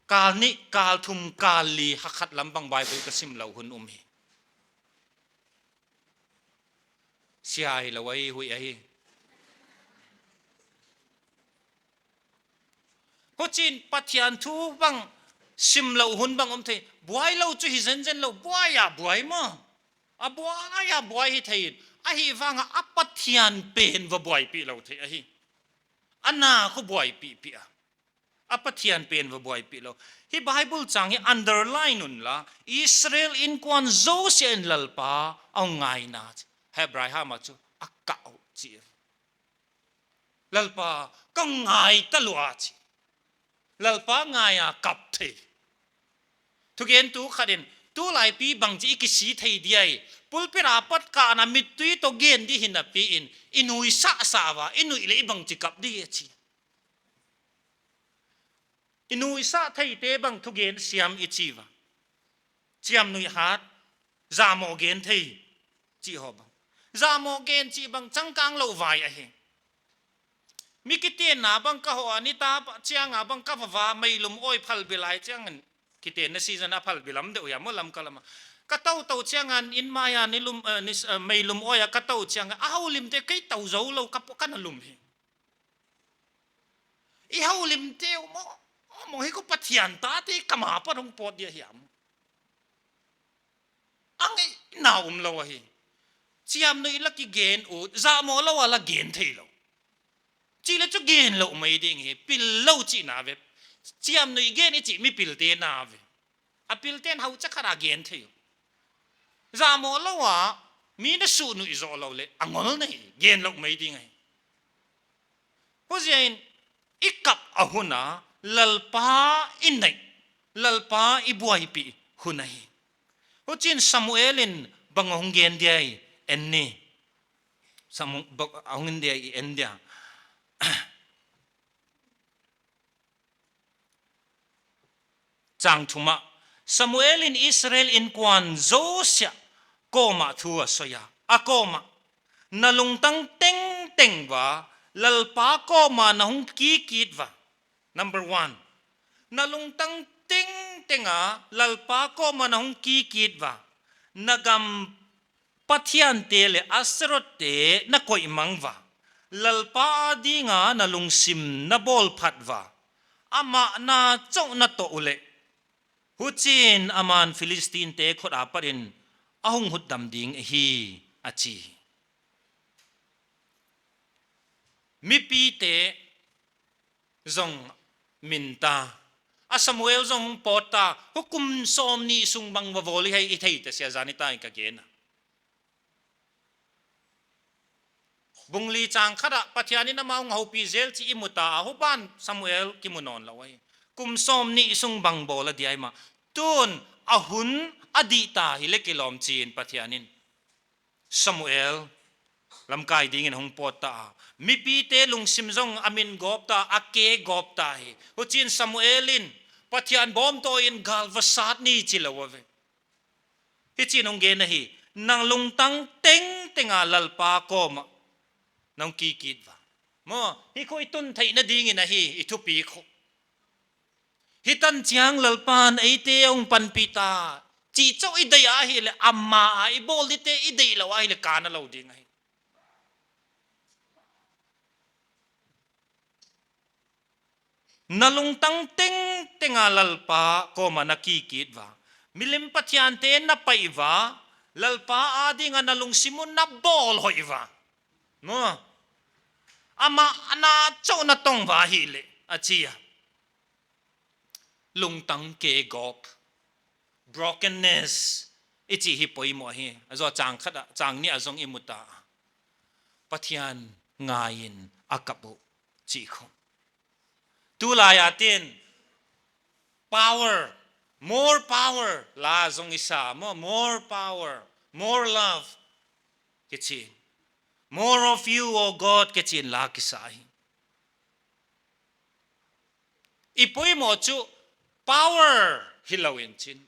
Kal nih, kal thum, kal li, hakhat lam bang Bible ka sim lou hun um hi. Sia hi lou ahi, huih ahi. Huchiin Pathian thu bang sim lou hun bang om thei. Buai lou chu hi zenzen lou, buai a buai maw. A buai a buai hi thei in. Ahihvang a Pathian pen va buaipih lou thei ahi. A na khu buaipihpih a. A Pathian pen va buaipih lou. Hi Bible chang hi underline un la, Israel innkuan zosia in Lalpa a hong ngaina. Hebrai hama chu a kah uh chi. Lalpa ka ngai ta lua chi. Lalpa ngai a kap thei. Thugentu khat in, tulai pi bangchi i kisi thei diai. Pulpit a pat kah na mittui toh gen di hi napi in, i nuisah sah ua, i nuih leh i bangchi kap di a chi. I nuisah theite bang thugen siam i chi ua. Chiamnuih hat, zahmawh gen thei, chi ho bang. Zahmawh gen chi bang changkang lou vai ahi. Mi kitenna bang ka hoh a, nitak chiang a bang ka va va, meilum awi phalbi lai chiang in. Kitenna season a phalbi lam deuh hia maw Lamka lam a. Ka tou tou chiang a, inn mai a ni lum, eh, ni s-, eh, meilum awi a ka tou chiang a, a houlimte kei tou zou lou ka pu-, ka na lum hi. I houlimte uh maw, maw hi khu Pathian tate kam a pat hong pawt dia hiam. A ngaihna um lou ahi. Chiamnuih la kigen ut, zahmawh lou a la gen thei lou. Chi leh chu gen lou mai ding hi, pil lou chihna ve. Chiamnuih gen i chih mi pilte na ve. A pilte'n hau chakhat a gen thei uh. Zahmawh lou a, mi na suh nuih zoh lou leh, a ngol na hi, gen lou mai ding ahi. Huziakin, i kap a hun a, Lalpa i naih, Lalpa i buaipih hun ahi. Huchiin Samuel in bang hong gen dia i en ni. Samu-, bang hong gen dia i en dia. Chang thum ah, Samuel in Israel innkuan zosia kawm ah thu a soi a, a kawm ah, na lungtang tengteng ua, Lalpa kawm ah na hong kik kit ua. Number one, na lungtang tengteng a, Lalpa kawm ah na hong kik kit ua. Na gam pathiante leh Astaroth-te na koih mang ua. Lalpa adinga na lungsim na bawl phat va, amah na chauh na toh uleh, huchiin aman Philistine te khut apat in a hong hutdam ding hi, a chi. Mipite zong min ta. A Samuel zong hong pawt ta. Hukum sawmnih sung bang va bawl hi i thei ta sia, zani ta in ka gen a. Bung li chang khat ah Pathian in amah hong houpi zel chih i mu ta a, huban Samuel kimu nawn lou ahi. Kum sawmnih sung bang bawl a dia i mah. Tun a hun a dih ta hileh kilawm, chiin Pathian in Samuel lamkai dingin hong pawt ta a. Mipite lungsim zong a min gawp ta, a ke gawp ta hi. Huchiin Samuel in Pathian bawm tawh in gal va sat ni chi lou a ve. Hichiin hong gen ahi, nang lungtang tengteng a Lalpa kawmah nang kikit va. Maw, hi khu i tun theihna dingin ahi, i thupi khu. Hi tan chiang Lalpa'n eite hong panpih ta chih chauh i deih ahihleh, amah a i bawl dite i deih lou ahihleh, kana lou ding ahi. Na lungtang tengteng a Lalpa kawmah na kikit va. Milim pathiante na paih va. Lalpa adinga na lungsim uh na bawl hoih va. Maw, amah na chauh na tong va hileh, a chi a. Lungtang ke gawp, brokenness i chih hi poimoh hi. A zaw chang khat ah, chang nih a zong i mu ta. Pathian ngaiin a kap uh chih khu. Tulai a tin, power, more power la zong i sa maw, more power, more love kichi. More of you, O God, kichi'n la kisa hi. I poimoh chu power hilou in chin,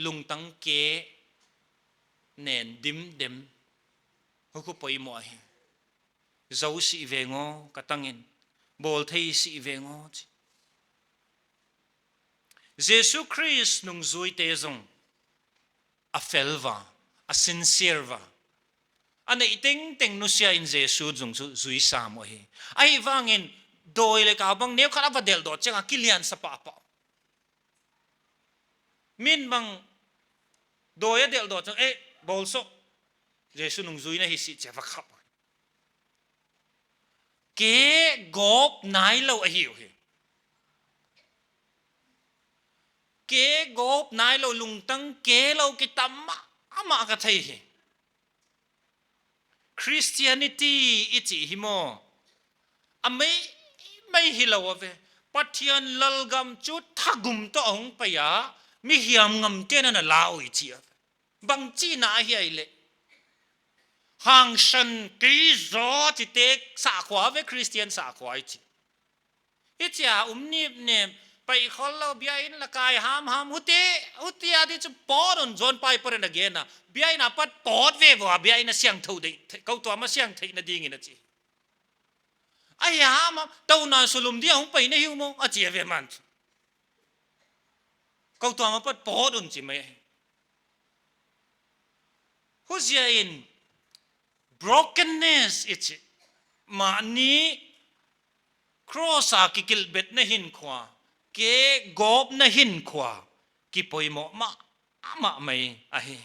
lungtang ke nen dimdem, huai khu poimoh ahi. Zou sih veng aw, ka tangin bawl thei sih veng aw, chi. Jesu Khrist nungzuite zong a fel va, a sincere va, a neih tengteng nusia in Jesu zong zu-, zui sam uh ahi. Ahihvangin dawi leh kau bang neu khat a va delh dawh chiang a kilian sa pahpah. Min bang dawi a delh dawh chiang, eh, bawl sawh, Jesu nungzui na hi sih, chi a va khap. Ke gawp nailou ahi uh hi. Ke gawp nailou, lungtang ke lou ki tam mahmah ka thei hi. Christianity i chih hi maw, a mei, mei hilou a ve. Pathian lalgam chu thagum tawh a hong pai a, mi hiam ngamte'n ana la uh i chi a ve. Bang chihna ahia i leh, hangsan kei zaw chite sahkhua ve, Christian sahkhua i chi. I chi a um nipnem, pai khol lou, biakin la kai hamham, huti, huti a di chu pawt un, John Piper in a gen a. Biakin a pat pawt ve vo a, biakin a siangthou deih, kou tuam a siang theihna dingin a chi. Ahihhang a, tauna sulum dia hong pai na hi uh maw, a chi a ve man chu. Kou tuam a pat pawt un chi mai. Huziakin brokenness i chih, mahni cross a kikilhbetna hinkhua, ke gawpna hinkhua, kipoimoh mahmah mai ahi.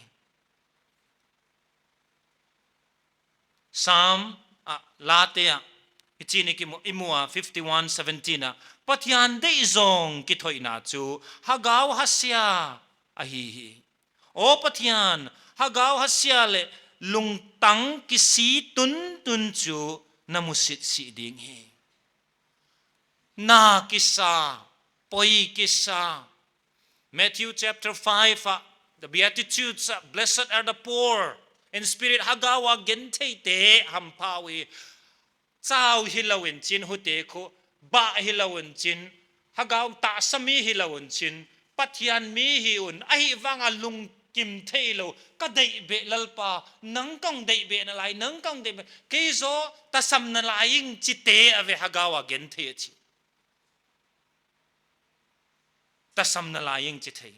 Sam, ah, Late ah, i chih ni kimu, i mu a, fifty-one seventeen ah, Pathian deihzawng kithoihna chu hagau hasia ahi hi. Aw Pathian, hagau hasia leh lungtang kisi tuntun chu na musit sih ding hi. Na kisa, poi kisa. Matthew chapter five ah, the Beatitudes ah, "Blessed are the poor in spirit," hagau a gentheite hampha uh hi. Chau hilou in chin, hute khu, bah hilou in chin, hagau tahsa mi hilou in chin, Pathian mi hi un, ahihvang a lungkim theilou, ka deih beh Lalpa, nang kong deih beh nalai, nang kong deih beh, kei zaw tasam nalai ing chite a ve hagau a genthei a chi. Tasam nalai ing chi thei.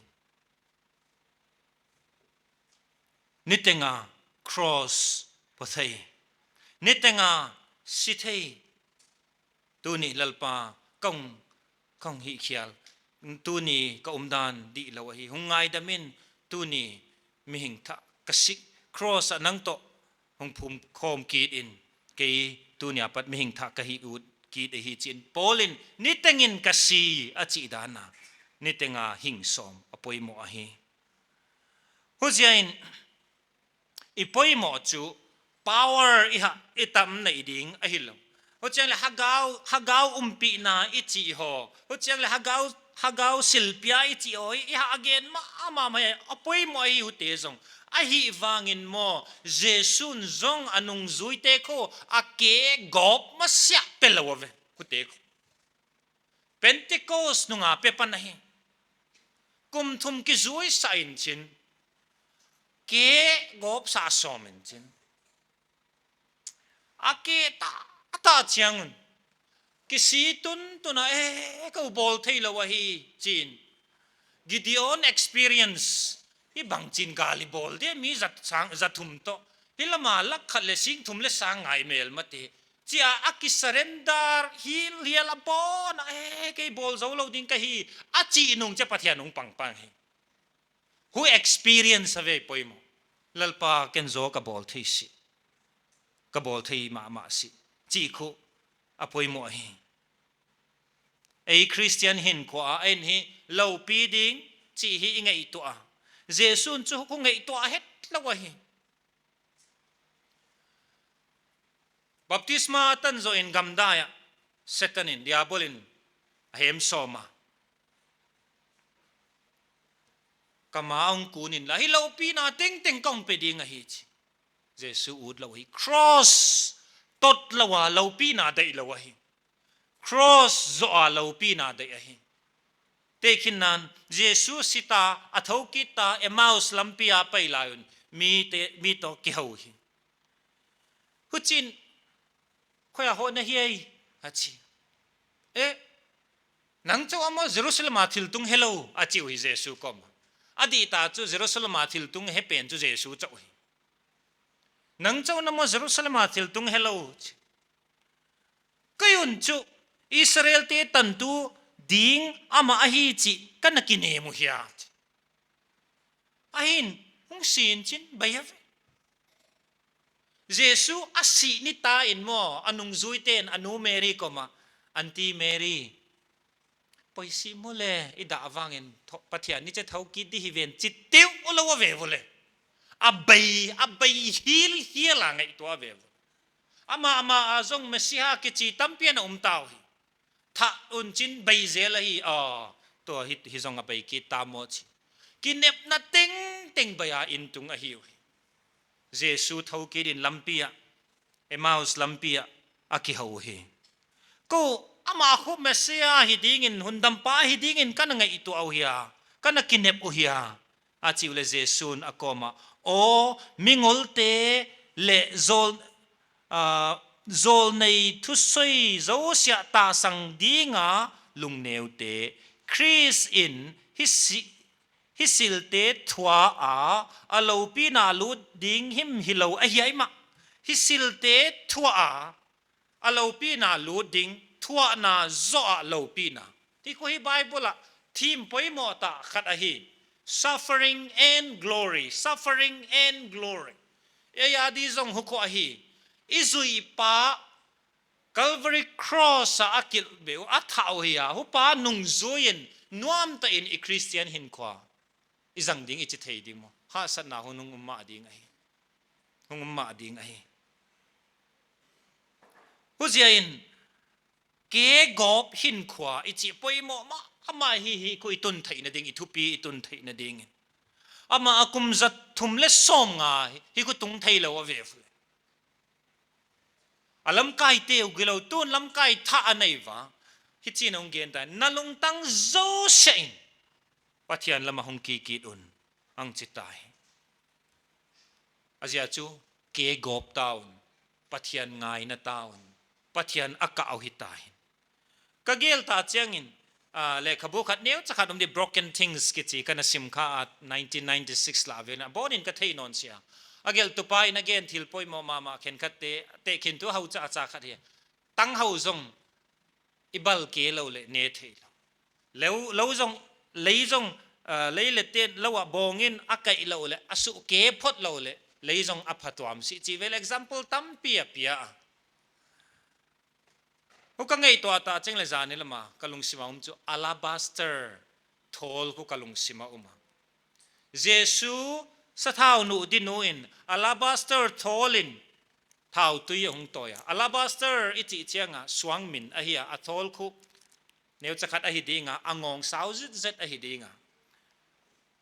Niteng a cross pua thei. Niteng a si thei. Tuni Lalpa, kong, kong hihkhial. Tuni ka umdan dihlou ahi. Hong ngaidam in, tuni mihing thah ka si, cross ah nang toh hong phumkhawm kit in, kei tuni apat mihing thah ka hih ut kit ahi chi'n. Paul in, niteng in ka si a chih dan a, niteng a hing sawm a poimoh ahi. Huchiin, i poimoh chu power i hah, i tam nei ding ahi lou. Huchiang leh Hagau, Hagau umpihna i chih haw. Huchiang leh Hagau, Hagau silpia i chih haw. I hah a gen mahmah mai a poimoh ahi hute zong. Ahihvangin maw, Jesu'n zong a nungzuite khu a ke gawp masiah pelou ve. Hute khu. Pentecost nung a pe pan ahi. Kum thum kizui sa in chin. Ke gawp sa sawm in chin. A ke ta, ta chiang un. Kisi tuntun a, eh, kou bawl theilou ahi chin. Gideon experience. Hibang chin gal i bawl dia mi zat sang, zat thum toh. Hi lam a lak khat leh sing thum leh sang ngai mel mate. Chia a kisurrender, hilhial a bawl a, eh, kei bawl zoulou ding ka hi. A chih nung chia Pathian hong pang pang hi. Hu experience a ve poimoh. Lalpa ken zaw ka bawl thei si. Ka bawl thei mahmah si. Chih khu a poimoh hi. Ei Christian hinkhua a en hi loupi ding chih hi i ngaihtuah a. Jesu'n chu khu ngaihtuah hetlou ahi. Baptisma a tan zoh in gamdai ah Satan in, Diabol in a hem sawm a. Ka ma ah hong kun inla, hi loupina tengteng kong pe ding ahi chi. Jesu utlou hi. Cross totlou a loupina deihlou ahi. Cross zoh a loupina deih ahi. Tekhin nan, Jesu si ta, a thokit ta, Emmaus lampi a pai lai un, mi te, mi toh kihou hi. Huchiin, "Koi a hoh na hi ei?" a chi. "Eh, nang chauh a maw Jerusalem a thil tung helou?" a chi uhi Jesu kawm. A dih ta chu Jerusalem a thil tung he pen chu Jesu chauh hi. "Nang chauh na maw Jerusalem a thil tung helou?" Kei un chu Israel te tantu ding amah ahi chih ka na kinem uh hia? Ahin, hong si in chin bai a ve. Jesu a sih ni ta in maw, a nungzuite'n a nu Mary kawm ah, "Auntie Mary, poisi mu le, i dah vangin tho-, Pathian ni che thokit di hi ven," chi teuh ulou a ve vole. A bai, a bai hilhial a ngaihtuah a ve vole. Amah, amah a zong Messiah kichi tampi ana um ta uhi. Thah un chin bai zel ahi, aw, tua hi, hi zong a bai kit ta maw chi. Kinepna tengteng bai a in tung ahi uhi. Jesu thokit in lampi ah, Emmaus lampi ah, a kihou hi. Kou, amah khu Messiah hi dingin, hundampa hi dingin ka na ngaihtuah uh hia, ka na kinep uh hia, a chi uleh Jesu'n a kawm ah, "Aw, mingolte leh zawl, ah, zawlnei thusoi zosiah tahsan ding a lungneute, Khrist in hi si-, hi silte thuah a, a loupina lut ding himhim hilou ahi ai mah. Hi silte thuah a, a loupina lut ding, thuahna zoh a loupina." Ti khu hi Bible ah theme poimoh tah khat ahi. Suffering and glory, suffering and glory. Ei a di zong hu khu ahi. I zuipa Calvary Cross ah a kilhbeh uh, a thah uh hi a, hupa nungzui in nuamtah in i Christian hinkhua i zang ding i chi thei ding maw? Hahsatna hun hong um mah ding ahi. Hong um mah ding ahi. Huchiin, ke gawp hinkhua i chih poimoh mahmah hi, hi khu i tun theihna ding, i thupi i tun theihna dingin. Amah a kum za thum leh sawmnga hi khu tung theilou a ve vule. A lamkaite uh gilou, tun lamkai thah a nei ua. Hichi'n hong gen ta, "Na lungtang zosiah in Pathian lam ah hong kikit un," hong chi ta hi. A ziak chu, ke gawp ta un, Pathian ngaina ta un, Pathian a kah uh hi ta hi. Ka gel ta chiangin, ah, lehkhabu khat neucha khat om di, Broken Things kichi, ka na sim kha a, nineteen ninety-six la vel a, bon in ka thei nawn sia. A gelhtupa in a gen thil poimoh mahmah khenkhatte tehkhin tu hau chacha khat hi. Tanghau zong i bal kei lou leh ne thei lou. Lou, lou zong, lei zong, ah, lei leh ten lou a bawng in a kaih lou leh, a suh kei phot lou leh, lei zong a phatuam sih chih vel example tampi a pia a. Hu ka ngaihtuah ta cheng leh zani lama ka lungsim a um chu alabaster thawl khu ka lungsim a um a. Jesu sathau nuh di nu in alabaster thawl in thau tui a hong tawi a. Alabaster i chih chiang a suang min ahi a, a thawl khu neucha khat ahi ding a, a ngawng sau zetzet ahi ding a.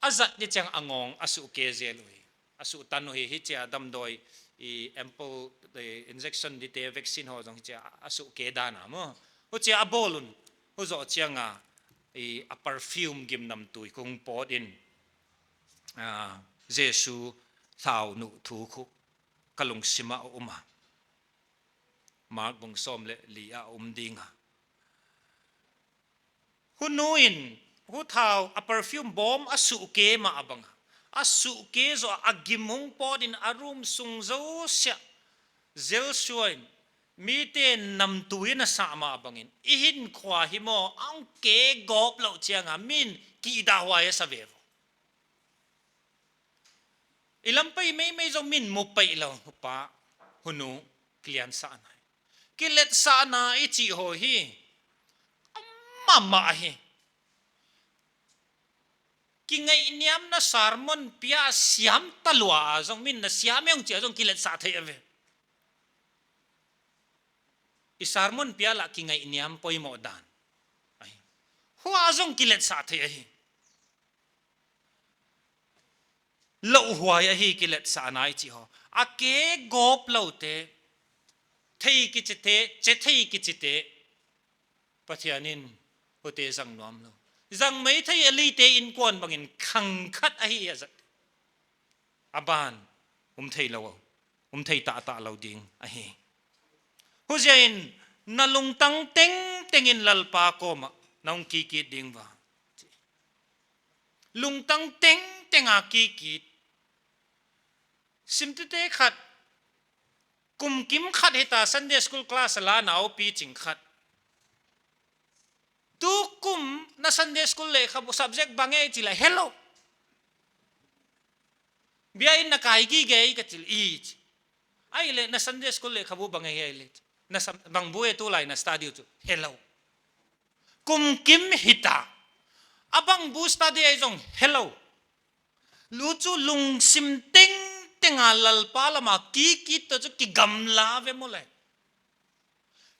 A zat di chiang a ngawng a suh kei zel uhi. A suh tan uhi, hichia damdawi i ampoule, eh, injection dite vaccine haw zong hichia a suh kei dan a maw. Huchia a bawl un, hu zoh chiang a, i a perfume gimnamtui kong pawt in, ah, Jesu thau nuh thu khu ka lungsim a um a. Mark bung sawm leh li a um ding a. Hu nu in, hu thau a perfume bawm a suh kei mah bang a. A suh kei zoh a gim hong pawt in a room sung zosia zel suah in mite namtui in a sah mah bang in. I hinkhua hi maw, a hong kei gawp lou chiang a min kidahhuai a sa ve vo. I lampi meimei zong min mu peih lou, hu pa, hu nu, kiletsahna. Kiletsahna i chih haw hi, a mahmah hi. Kingaihniamna sermon pia siam ta lua a zong min na siam e hong chi a zong kiletsah thei a ve. I sermon pia lah kingaihniam poimoh dan. Ahi. Hua zong kiletsah thei ahi. Louhuai ahi kiletsahna i chih haw. A kei gawp loute, thei kichite, che thei kichite, Pathian in hute zang nuam lou. Zang maithei a lite innkuan bangin khang khat ahi a zat. A ban, um thei lou, um thei tahtah lou ding ahi. Huziakin, na lungtang tengteng in Lalpa kawmah, na hong kik kit ding ua. Lungtang tengteng a kik kit. Simtute khat, kum kim khat hita Sunday school class a la na upi ching khat. Tukum na Sunday school lehkhabu subject bang e chi leh, hello. Biain na kai gige ka chi leh, i chi. Ahihleh na Sunday school lehkhabu bang e ahihleh. Na sam-, bangbu e tulai na study uh chu, hello. Kum kim hita. A bangbu study ahi zong, hello. Lu chu lungsim tengteng a Lalpa lama kik kit toh chu kigamla ve maw le.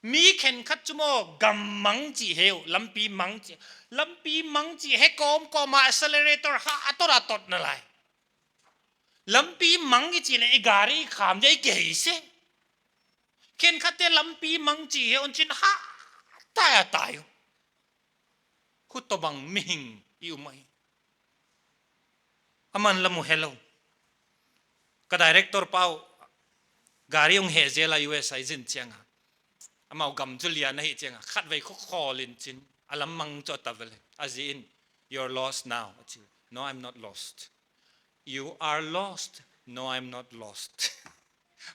Mi khenkhat chu maw gam mang chi heu, lampi mang chi. Lampi mang chi he kawmkawm a accelerator ha a tot a tot na lai. Lampi mang i chih leh i gari kham dia i kihei se. Khenkhatte lampi mang chi he un chin ha tai a tai uh. Khut tobang mihing i um ahi. Aman la mu hello. Ka director pa uh gari hong heh zel a U S a i zin chiang a. Amau gam chu lian ahi chiang a. Khatvei khu khawl in chin. A lam mang chu a ta vele. A zi in, "You're lost now." A chi, "No, I'm not lost." "You are lost." "No, I'm not lost."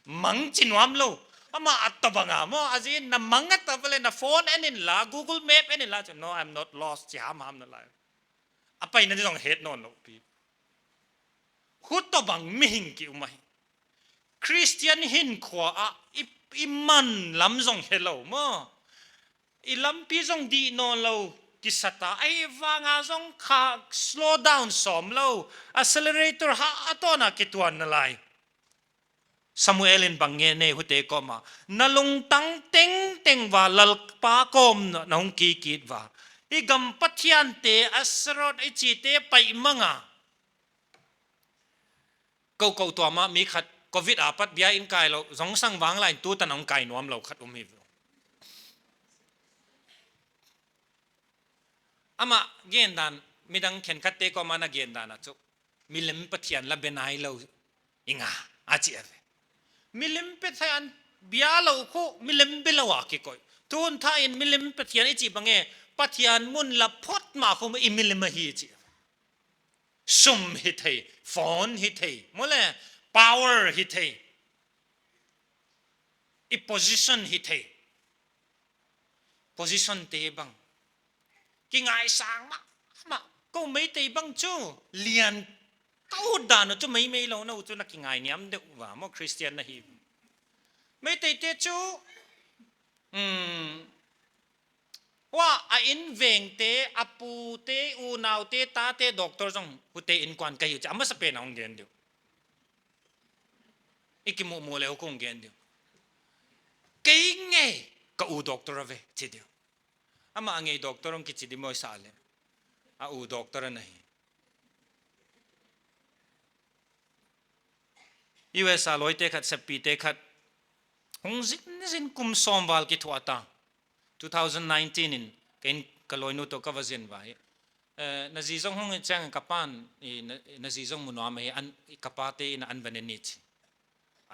Mang chi nuam lou. Amah a tobang a maw, a zi in na mang a ta vele, na phone en in la, Google Map en in la, chi, "No, I'm not lost," chi hamham na lai. A paina di zong het nawn lou pi. Khut tobang mihing ki um ahi. Christian hinkhua ah i, i man lam zong hello maw. I lampi zong dih nawn lou kisa ta. Ahivanga zong kha slow down sawm lou. Accelerator ha a tot a kituan na lai. Samuel in bang ngen e hute kawmah. Na lungtang tengteng ua Lalpa kawm na, na hong kik kit ua. I gam pathiante Asherah i chihte paih mang a. Kou kou tua mah mi khat covid apat biain kai lou, zong sang vang lai tu tan hong kai nuam lou khat um hi. Amah gen dan, midang khenkhatte kawmah na gen dan a chu. Milim pathian la be nai lou, inga, a chi a ve. Milim pathian bia lou khu, milim be lou a kikoih. Tun tha in milim pathian i chih bang e, pathian mun la phot mah khu i milim ahi chi a ve. Sum hi thei, phone hi thei, maw le, power hi thei. I position hi thei. Position te bang. Kingaisang mahmah. Kou Meitei bang chu lian tou dan chu meimei lou na uh chu na kingai niam deuh ua maw Christian na hi. Meitei te chu, um, huai a inveng te, a pu te, unau te, ta te, doctor zong huate innkuan ka hi uh chia, a masapen a hong gen deuh. I kimuhmuh leh uh kong gen deuh. Kei ngei ka u doctor a ve, chi deuh. Amah ngei doctor hong kichi di maw i sa leh. A u doctor ana hi. U S a lawite khat, seppite khat. Hong zinzin kum sawm val kithuah ta. Two thousand nineteen in, ken ka lawinu toh ka va zin vai. Eh, na zi zong hong chiang ka pan, i na, na zi zong mu nuam hi an, i ka pa te in an va ne ni chi.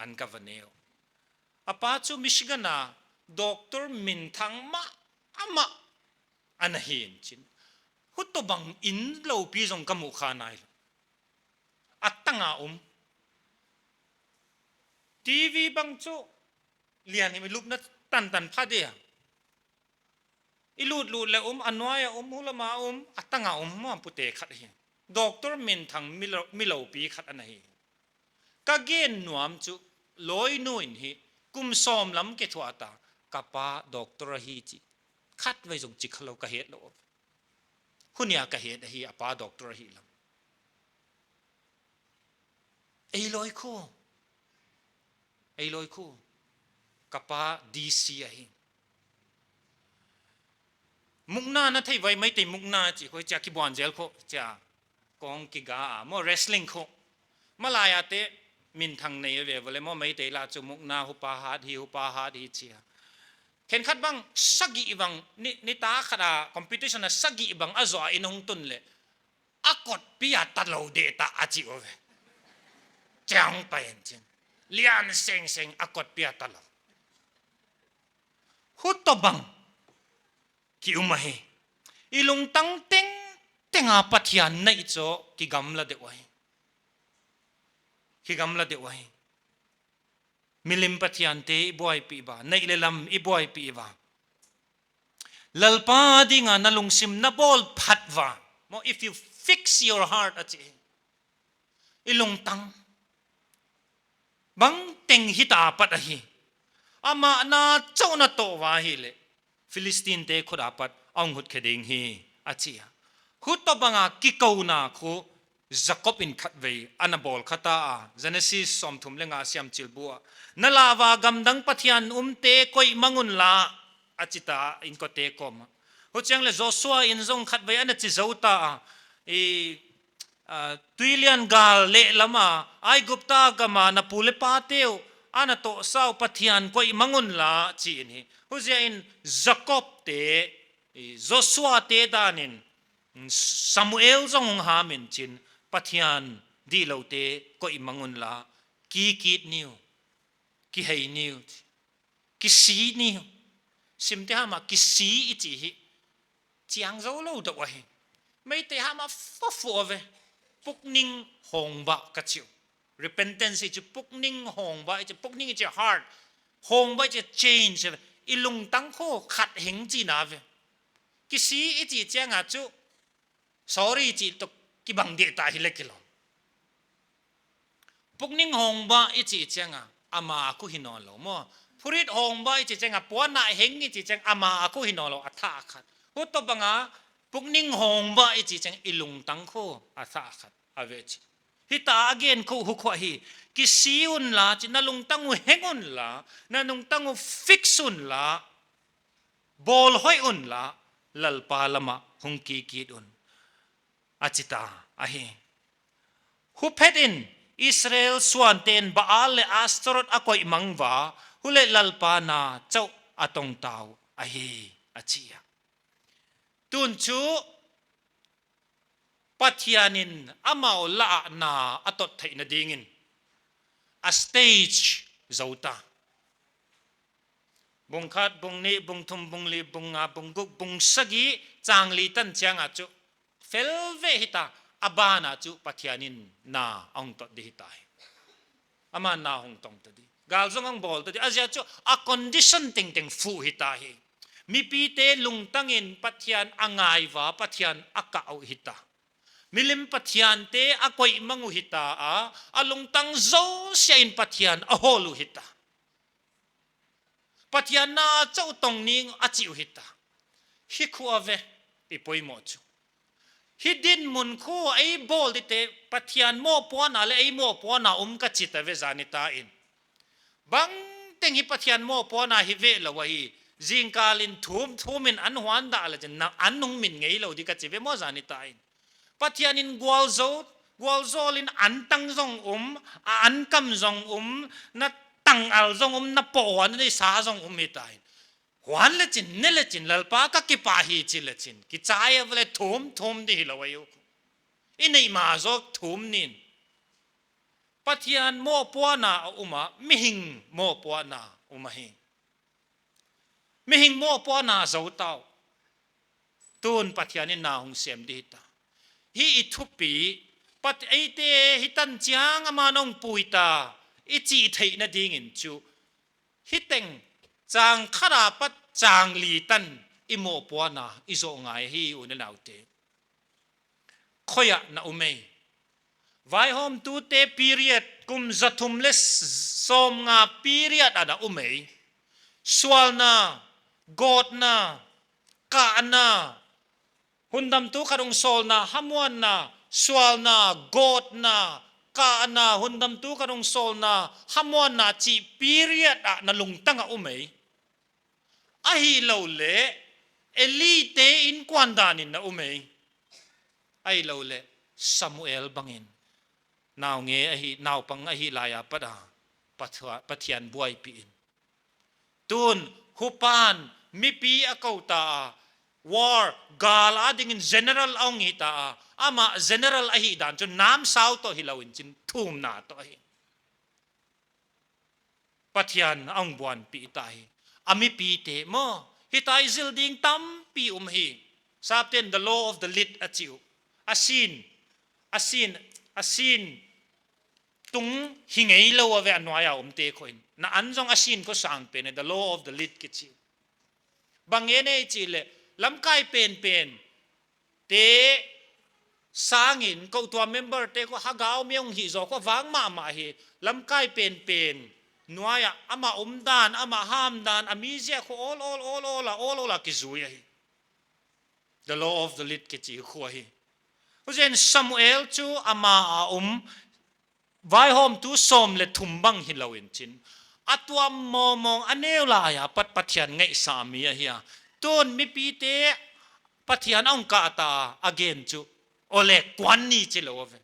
An ka va ne uh. A pa chu Michigan a doctor minthang mahmah ana hi in chin. Hutoh bang inn loupi zong ka mu kha nai lou. A tang a um. T V bang chu lian hi mi lupna tantan pha dia. I lutlut leh um, a nuai a um, hulam a um, a tang a um, maw pute khat hi. Doctor minthang mi lou, mi loupi khat ana hi. Ka gen nuam chu, lawinu in hi, kum sawm lam kithuah ta, ka pa doctor ahi chi. Khatvei zong chi kha lou ka het lou. Hunia ka het ahi, a pa doctor ahi lam. Ei lawi khu. Ei lawi khu. Ka pa D C ahi. Mukna na thei vai Meitei mukna chi khu chia kibuan zel khu chia. Kong kiga a maw wrestling khu. Malai a te minthang nei ve vale maw Meitei la chu mukna hupa hat hi hupa hat hi chia. Khenkhat bang sagih bang ni, ni ta khat a competition a sagih bang a zoh in hong tun leh. A kotpi a ta lou deuh ta a chi uh ve. Chiang pai in chin. Lian sengseng a kotpi a ta lou. Hutoh bang. Ki um ahi. I lungtang tengteng a Pathian na hi chu kigamla deuh ahi. Kigamla deuh ahi. Milim pathiante i buaipih va, neih leh lam i buaipih va. Lalpa dinga na lungsim na bawl phat va. Maw, if you fix your heart, a chi. I lungtang. Bangteng hita pat ahi. Amah na chauh na toh va hileh. Philistine te khut apat a hong hut khe ding hi, a chi a. Hutoh banga kikouna khu Jacob in khatvei ana bawl kha ta a. Genesis sawmthum leh nga siamchilbu ah. Na lah uva gamdang pathian umte koih mang unla, a chi ta a, inkuante kawm ah. Huchiang leh Joshua in zong khatvei ana chi zou ta a. I, ah, tuilian gal leh lam a, Aigupta gam a na pu leh pate uh, ana tohsa uh pathian koih mang unla, chi in hi. Huziakin Jacob te, i, Joshua te dan in, Samuel zong hong ham in chin, pathian dihloute koih mang unla, kikit ni uh, kihei ni uh. Kisi ni uh. Simte ham a kisi i chi hi. Chiang zou lou deuh ahi. Meitei ham a fo fo ve. Pukning hong ba ka chi uh. Repentance i chi pukning hong ba i chi, pukning i chi heart. Hong ba i chi change ve. I lungtang khu khat heng chihna ve. Kisi i chih chiang a chu. Sorry chih toh kibang deuh ta hileh kilawm. Pukning hong ba i chih chiang a, ama khu hi nawn lou maw. Phurit hong ba i chih chiang a, puanna heng i chih chiang a, ama khu hi nawn lou, a thah khat. Hutoh banga, pukning hong ba i chih chiang i lungtang khu, a thah khat, a ve chi. Hita a gen khu hu khu hi, kisi unla, chi na lungtang uh heng unla, na lungtang uh fix unla, bawl hoih unla, Lalpa lam ah hong kikit un. A chi ta ahi. Huphet in Israel suante'n Baal leh Astorot a koih mang va, huleh Lalpa na chauh a tong ta uh ahi, a chi a. Tun chu Pathian in amau lah a na a tot theihna dingin a stage zou ta. Bung khat, bung nih, bung thum, bung li, bung nga, bung guk, bung sagih, chang li tan chiang a chu fel ve hita, a ban a chu Pathian in na a hong tot di hita hi. Aman na hong tong ta di. Gal zong hong bawl ta di. A ziak chu a condition tengteng fuh hita hi. Mipite lungtangin Pathian a ngai ua, Pathian a kah uh hita. Milim pathiante a koih mang uh hita a, a lungtang zosiah in Pathian a hawl uh hita. Pathian na chauh tong ning a chi uh hita. Hi khu a ve, i poimoh chu. Hi dinmun khu ei bawl dite Pathian mohpuakna leh ei mohpuakna um ka chi ta ve zanitak in. Bangteng hi Pathian mohpuakna hi ve lou ahi. Zingkal in thum thum in an huan dah le chin na an hong min ngei lou di ka chi ve maw zanitak in. Pathian in gualzo, gualzawl in an tang zong um, a an kam zong um, na tang al zong um, na poh huan na sa zong um hita in. Huan le chin, ne le chin, Lalpa ka kipah hi chi le chin. Kichai a ve le thum, thum di hi lou a yu. I neih ma zawk thum nin. Pathian mohpuakna a um a, mihing mohpuakna um ahi. Mihing mohpuakna zou tau. Tun Pathian in na hong sem di hita. Hi i thupi, Pat eite hi tan chiang aman hong pui ta, i chih theihna dingin chu. Hi teng, chang khat apat chang li tan i mohpuakna, i zoh ngai hi u ne naute. Khoi ah na um ei. Vaihawmtute period, kum za thum le s-, sawmnga period ah na um ei. Sualna, gawtna, kahna, hundamtu khat hong sawlna, hamuanna, sualna, gawtna, kahna, hundamtu khat hong sawlna, hamuanna chih period ah na lungtang a um ei. Ahihlouh leh, Eli te innkuan dan in na um ei. Ahihlouh leh, Samuel bangin. Nau nge ahi, naupang ahi lai apat a. Pathua-, Pathian buaipih in. Tun, hupan, mipi a kou ta a. War, gal a dingin general a hong hi ta a. Amah general ahih dan chu namsau toh hilou in chin thumna toh ahi. Pathian a hong buanpih ta hi. A mipite maw. Hita i zil ding tampi um hi. Sapten the law of the lid a chi uh. A sin, a sin, a sin tung hi ngei lou a ve a nuai a umte khong in. Na an zong a sin khong sang pen, the law of the lid kichi uh. Bang e nei chih leh, lamkai penpen te sangin, kou tuam member te khong hagau mi hong hih zaw khong vang mahmah hi, lamkai penpen nuai ah, amah umdan, amah hamdan, a mizia khong awl, awl, awl, awl, awl, awl, awl, kizui ahi. The law of the lid kichi khong ahi. Huziakin Samuel chu amah a um, vaihawmtu sawm le thum bang hilou in chin. A tuam mawngmawng a neu lai apat Pathian ngaihsa mi ahi a. Tun mipite Pathian a hong kah ta a gen chu. Ole kuan ni chi lou a ve.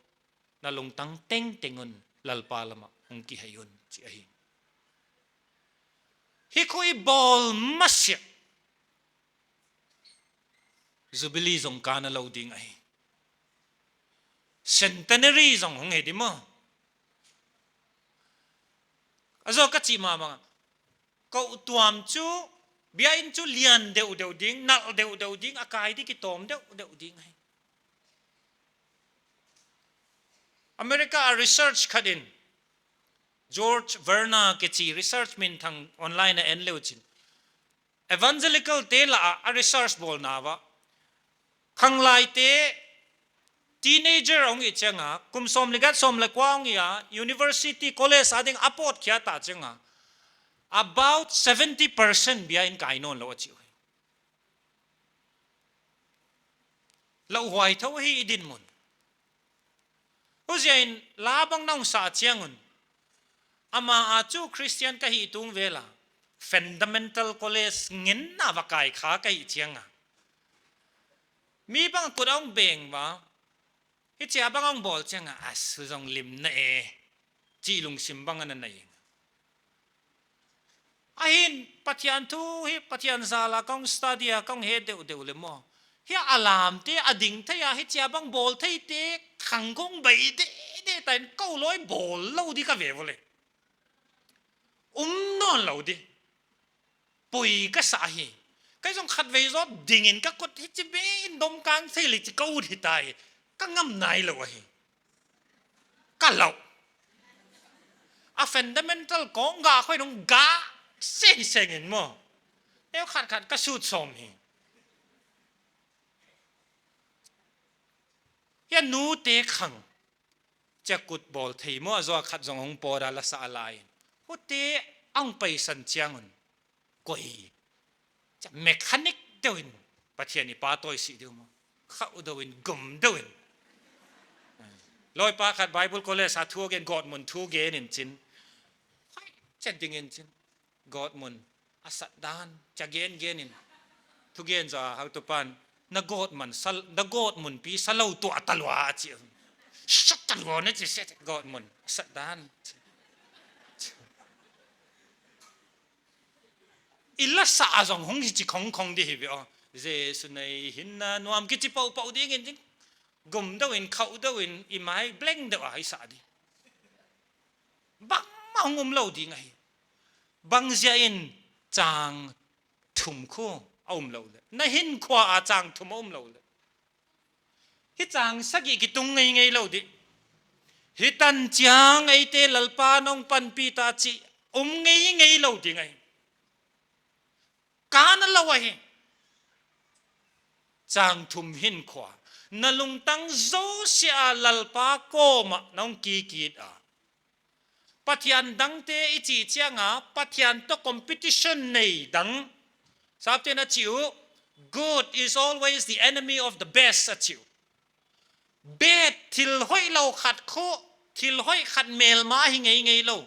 Na lungtang tengteng un Lalpa lam ah hong kihei un chi ahi. Hi khu i bawl masiah. Jubilee zong kana lou ding ahi. Centenary zong hong hi di maw. A zaw ka chih mahmah. Kou tuam chu, biain chu lian deuhdeuh ding, nalh deuhdeuh ding, a kai di kitawm deuhdeuh ding ahi. America a research khat in, George Verna kichi research minthang online a en leu chin. Evangelical te lah a research bawlna uah. Khanglaite teenager hong hi chiang a, kum sawm le giat sawm le kua hong hi a, university, college a ding a pawt khia ta chiang a. About seventy percent biain kai nawn lou a chi uh. Lauhuai tho hi i dinmun. Huziakin la bang na hong sa chiang un. Amah a chu Christian ka hih tung vel a. Fundamental college ngen na va kai kha ka hih chiang a. Mi bang kut hong beng ua. Hichia bang hong bawl chiang a, a su zong lim na e. Chih lungsim bang ana nei. Ahin Pathian thu hi Pathian zal a kong study a kong he deuhdeuh le maw. Hi a lamte a ding thei a hichia bang bawl theite khang kong bai de de ta in kou loi bawl lou di ka ve vo le. Um nawn lou di. Poi ka sa hi. Kei zong khatvei zaw dingin ka kut hi chi be in dom kang thei le chi ka ut hi ta hi. Ka ngam nai lou ahi. Ka lau. A fundamental kong ga khoi nung ga seng seng in maw. Neu khat khat ka sut sawm hi. Hia nute khang. Chia kut bawl thei maw, a zaw khat zong hong pawt a la sa a lai. Hute ang paisan chiang un. Koi. Chia mechanic deuh in. Pathian i pa tawi si deuh maw. Khauh deuh in, gum deuh in. Lawipa khat Bible College a thu gen, gawtmun thu gen in chin. Hai, chia ding in chin. Gawtmun a sat dan, chia gen gen in. Thugen zaw a hautupa'n, na gawtmun sal, na gawtmun pi salou tuah ta lua a chi. Sat ta lua na chi se, gawtmun a sat dan. I la sa a zong hong hi chi khong khong di hi ve aw. Jesu nei hinna nuam kichi pau pau ding in ding. Gum deuh in, khauh deuh in, i mai blank deuh a hi sa di. Bangmah hong um lou ding ahi. Bang zia in chang thum khu a um lou le. Na hinkhua a chang thum a um lou le. Hi chang sagih kitung ngei ngei lou di. Hi tan chiang eite Lalpa nong panpih ta chi um ngei ngei lou ding ahi. Kana lou ahi. Chang thum hinkhua. Na lungtang zosia Lalpa koma nong kikit a. Pathian dangte i chih chiang a, Pathian toh competition nei dang. Sapte'n a chi uh, good is always the enemy of the best a chi uh. Bad, thil hoihlou khat khu, thil hoih khat melma hi ngei ngei lou.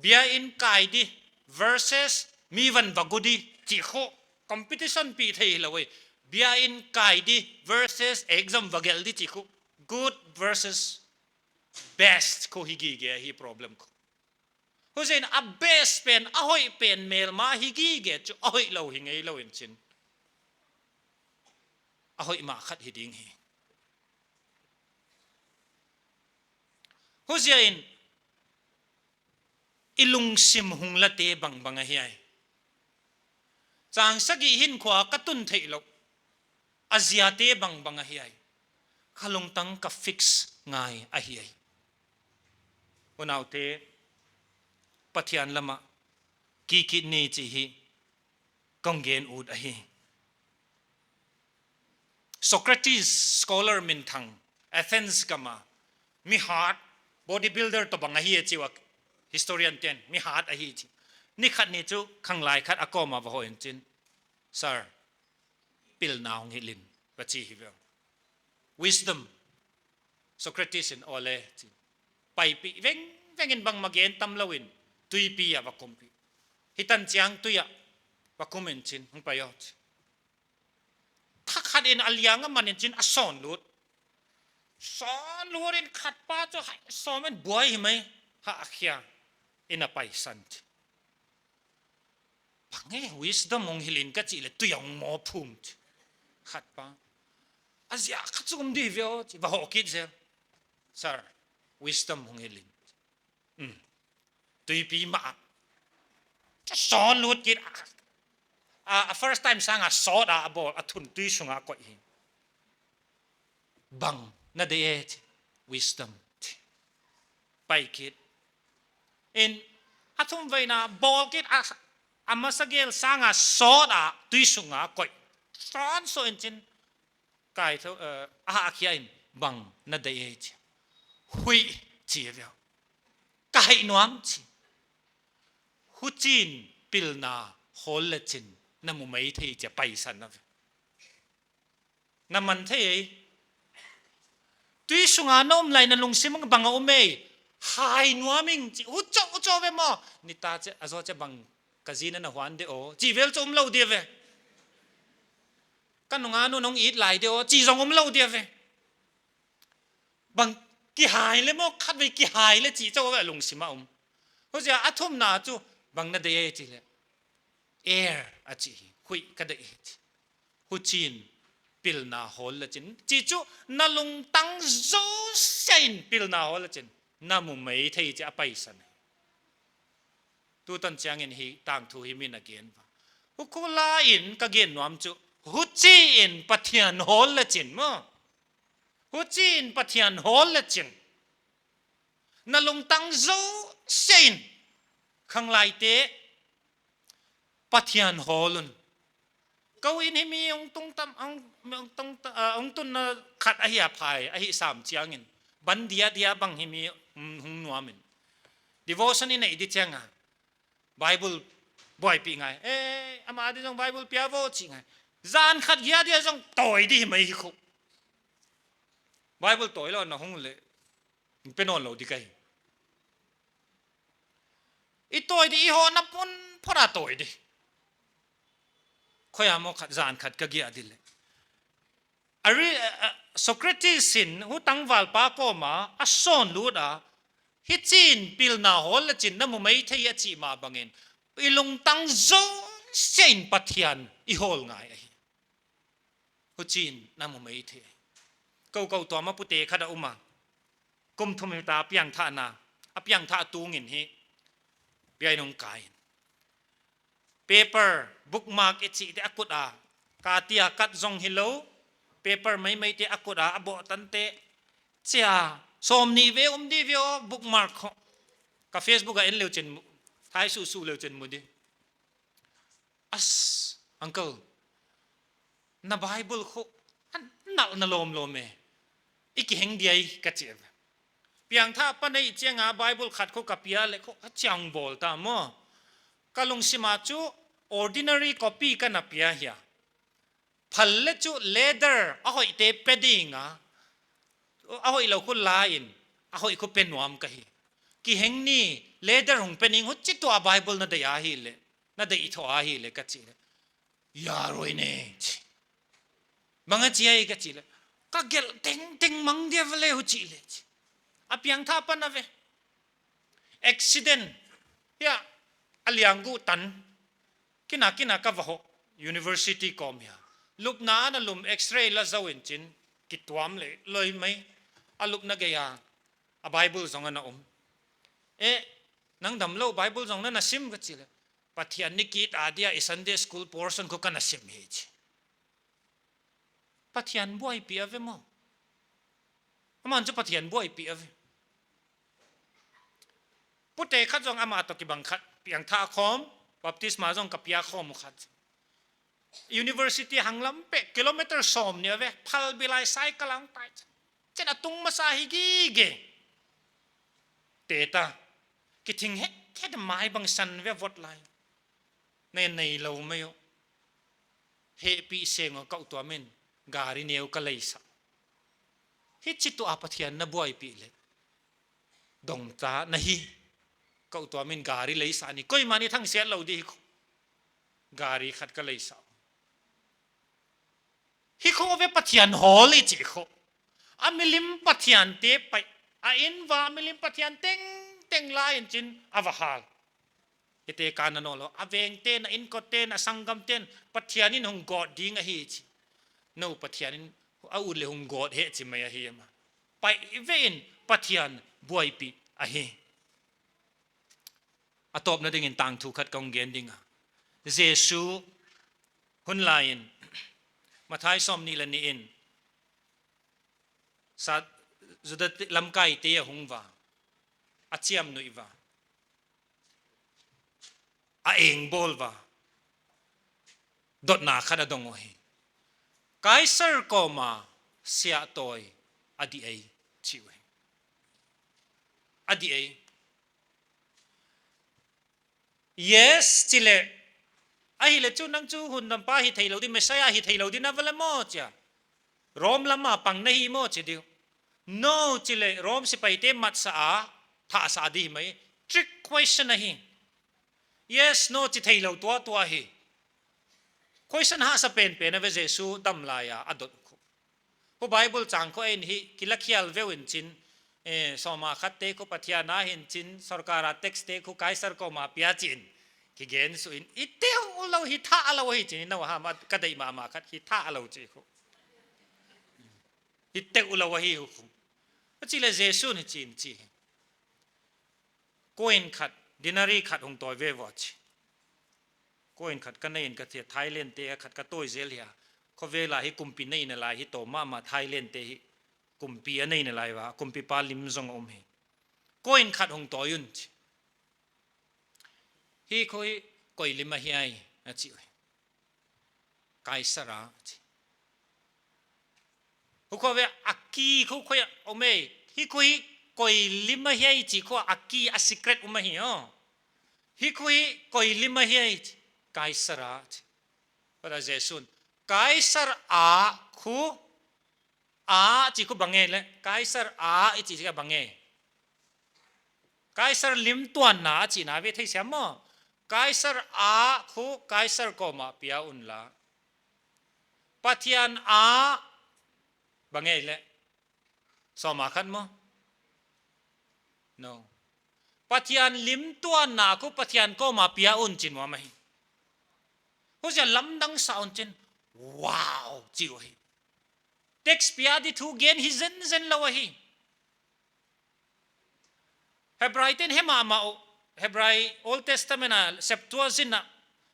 Biain kai di versus mi van va gu di chi khu competition pi thei lou e. Biain kai di versus exam va gelh di chi khu good versus best khu hi gige hi problem khu. Huzia'n a best pen, a hoih pen melma hi gige chu a hoihlou hi ngei lou in chin. A hoih mah khat hi ding hi. Huzia'n i lungsim hong late bangbang ahi ai. Chang sagih hinkhua ka tun theih lou. A ziate bangbang ahi ai. Ka lungtang ka fix ngai ahi ai. Unaute Pathian lama kikit ni chi hi kong gen ut ahi. Socrates scholar minthang Athens gam a mi hat bodybuilder toh bang ahi e chi ua historian te'n mi hat ahi chi. Ni khat ni chu khanglai khat a koma va hon chin. Sir, pilna hong hilh in va chi hi ve. Wisdom. Socrates in aw le chi. Paipih veng veng in bangmah gen tam lou in tuipi a va kumpih. Hi tan chiang tui a va kum in chin hong pai aw chi. Thakhat in a liang a man in chin a sawn lut. Sawn lut in khat pa chu hai sawm in buai hi mai ha a khia in a paisan chi. Bang e wisdom hong hilh in ka chih le tui a hong maw phum chi. Khat pa. A ziak khat chu um di ve aw chi va hoh kit zel. Sir, wisdom hong hilh in. Um. Tuipi mah a. Chu sawn lut kit a. A, a first time sang a sawt a, a bawl a thun tui sung a koih hi. Bang na deih e chi. Wisdom. Pai kit. In a thumveina bawl kit a, a masa gel sang a sawt a tui sung a koih. Sawn sawh in chin. Kai tho, eh, a ha khia in bang na deih e chi. Huih chi ve. Ka hih nuam chi. Huchiin pilna hawl le chin na mu mai thei chia paisan na ve. Na man thei ei. Tui sunga na om lai na lungsim bang a um ei. Hai nuam ing chi. Huchou, huchou ve maw. Nita che, a zaw che bang ka zi na na huan de aw. Chi vel chu um lou di ve. Ka nunga nu nong it lai de aw, chi zong um lou dia ve. Bang kihai le maw, khatvei kihai le chi chauh a lungsim a um. Huchia a thumna chu bang na deih e chi le. Air a chi hi, huih ka deih e chi. Huchiin pilna hawl le chin. Chi chu na lungtang zosia in pilna hawl le chin. Na mu mai thei chi a paisan. Tutan chiangin hi tangthu hi min a gen va. Hukhua in ka gen nuam chu, huchiin Pathian hawl le chin maw. Huchiin Pathian hawl le chin. Na lungtang zosiah in khanglaite Pathian hawl un. Kou inn hi mi hong tung tam, hong, hong tung ta, ah, hong tunna khat ahi a phai, ahi sam chiangin. Ban dia dia bang hi mi, mm, hong nuam in. Devotion i neih di chiang a Bible buaipih ngai. Eh, ama di zong Bible pia vo chi ngai. Zan khat gia dia zong tawi di mai hi khu. Bible tawi lou na hong le. Pe nawn lou di ka hi. I tawi di, i hohna pun phot a tawi di. Khoi a maw khat zan khat ka giah di le. A ri, a, a, Socrates in hu tangvalpa kawm a, a sawn lut a, hichi'n pilna hawl le chin na mu maithei a chih mah bangin, i lungtang zosiah in Pathian i hawl ngai ahi. Huchi'n na mu maithei. Kou, kou tuam a pute khat a um a. Kum thum hita a piangthakna. A piangthak tungin hi. Biakin hong kai in. Paper, bookmark i chihte a kut a. Ka tia kat zong hi lou. Paper maimaite a kut a, a bawh tante. Chia, sawmnih ve um di ve aw, bookmark khong. Ka Facebook a en leu chin mu. Thai susu leu chin mu di. As, uncle, na Bible khu a nalh na lawmlawm e. I kiheng dia i ka chi ve. Piangthak pa neih chiang a Bible khat khu ka pia le khu a chiang bawl ta maw. Ka lungsim a chu ordinary copy ka na pia hia. Phal le chu leather a hoihte pe ding a. A hoih lou khu la in, a hoih khu pe nuam ka hi. Kiheng ni, leather hong pe ning, huchi tua Bible na deih a hi le. Na deih thou a hi le ka chi le. Ya roi ne chi. Bang a chi ai ka chi le. Ka gelh tengteng mang dia ve le hu chi le chi. A piangthak pa na ve. Accident. Hia, a liang gu tan. Kina kina ka va hoh. University kawm hia. Lupna ana lum X-ray la zou in chin. Kituam le loi mai. A lupna gei a. A Bible zong ana um. Eh, nang dam lou Bible zong na na sim ka chi le. Pathian ni kit a dia i Sunday school portion khu ka na sim hi chi. Pathian buaipih a ve maw. Aman chu Pathian buaipih a ve. Pute khat zong ama toh kibang khat. Piangthak khawm. Baptisma zong ka pia khawm khat. University hang lam pek kilometer sawmnih a ve. Phal bilai cycle ang tai. Chen a tung masa hi gige. Teta. Kithing het het mai bang san ve vot lai. Nei nei lou mai o. Hehpih seng o kau tua min. Gari neu ka leisa. Hichi tua Pathian na buaipih le. Dong ta na hi. Kau tua min gari leisa ni. Koimah in thangsiat lou di hi khu. Gari khat ka leisa. Hi khu ve Pathian hawl i chi khu. A milim Pathian te pai. A inn va milim Pathian tengteng la in chin a va hal. Hite ka na nawn lou. A veng ten, a inkote, a sanggam ten. Pathian in hong gawt ding ahi chi. Nou Pathian in a ut le hong gawt he chi mai ahi ama. Pai ve in Pathian buaipih ahi. A tawpna dingin tangthu khat kong gen ding a. Jesu hun lai in Mathai sawmnih le nih in sa Juda te, lamkaite a hung va. A chiamnuih va. A engbawl va. Dotna khat a dong uh hi. Kaisar kawm a siahtawi a di ei chi uh hi. A di ei. Yes, chi le. Ahi le chu nang chu hun dam pa hi thei lou di, Messiah hi thei lou di na ve le maw chia. Rom lam a pang na hi maw chi di. No, chi le Rom sipaite matsa a, thahsa di mai. Trick question ahi. Yes, no, chi thei lou tuatua hi. Question hahsa penpen a ve Jesu dam lai a, a dot khu. Khu Bible chang khu en hi, kila khial ve un chin, eh, sawma khat te khu Pathian a hin chin, sorkar a tax te khu Kaisar kawm a pia chin. Kigen su in, i teu lou hi tha lou hi chin, nou ha ma ka deih mahmah khat hi tha lou chi khu. Hi teu lou hi hu khu. A chi le Jesu ni chin chi. Coin khat, denari khat hong tawi ve vo chi. Coin khat ka nei in ka thei Thailand te a khat ka tawi zel hia. Khovel a hi kumpi neina lai hi toh mahmah Thailand te hi kumpi a neina lai va, kumpipa lim zong om hi. Coin khat hong tawi un chi. Hi khu hi koi lim ahi ai, a chi uh. Kaisar a chi. Hukhua ve a ki khu khoia om ei. Hi khu hi koi lim ahi ai chi khu a ki a secret um ahi aw. Hi khu hi koi lim ahi ai chi. Kaisar a chi. Pada Jesu'n. Kaisar a khu a chi khu bang e le. Kaisar a i chi kha bang e. Kaisar lim tuanna a chihna ve thei siam maw. Kaisar a khu Kaisar koma pia unla. Pathian a bang e le. Sawma khat maw. No. Pathian lim tuanna khu Pathian koma pia un chi nuam ahi. Huchia lamdang sa un chin. Wow, chi uh ahi. Text pia di thu gen hi zenzen lou ahi. Hebrai ten he mahmah uh, Hebrai Old Testament a Septuagint a,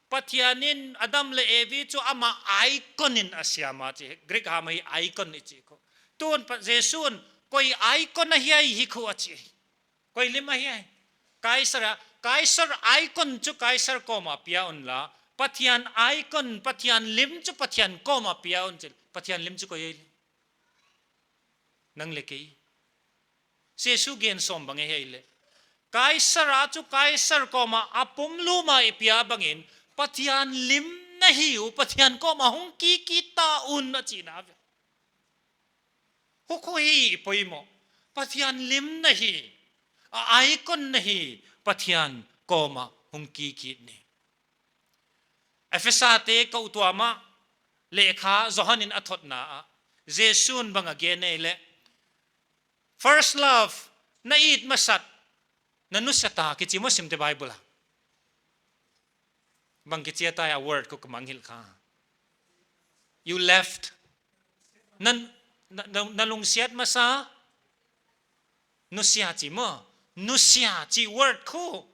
Pathian in Adam le Evi chu ama icon in a siam a chi, Greek ham hi icon i chi khu. Tun pa Jesu'n koi icon ahi ai hi khu a chi. Koi lim ahi ai. Kaisar a, Kaisar icon chu Kaisar koma pia unla. Pathian icon, Pathian lim chu Pathian koma pia un chi. Pathian lim chu koi ai le. Nang le kei. Jesu gen sawm bang e hei le. Kaisar a chu Kaisar koma a pumlum a i pia bangin Pathian lim na hi uh, Pathian koma hong kikit ta un a chihna ve. Hukhua hi i poimoh. Pathian lim na hi, a icon na hi, Pathian koma hong kikit ni. Efesa te ko tuam a, lehkha Johan in a thotna a, Jesu'n bang a gen ei le. First love, na it masat, na nusia ta, kichi maw simte Bible a. Bang kichi a tai a word khu ka mangngilh kha. You left. Na, na, na, na lungsiat masa. Nusia chi maw. Nusia chi word khu.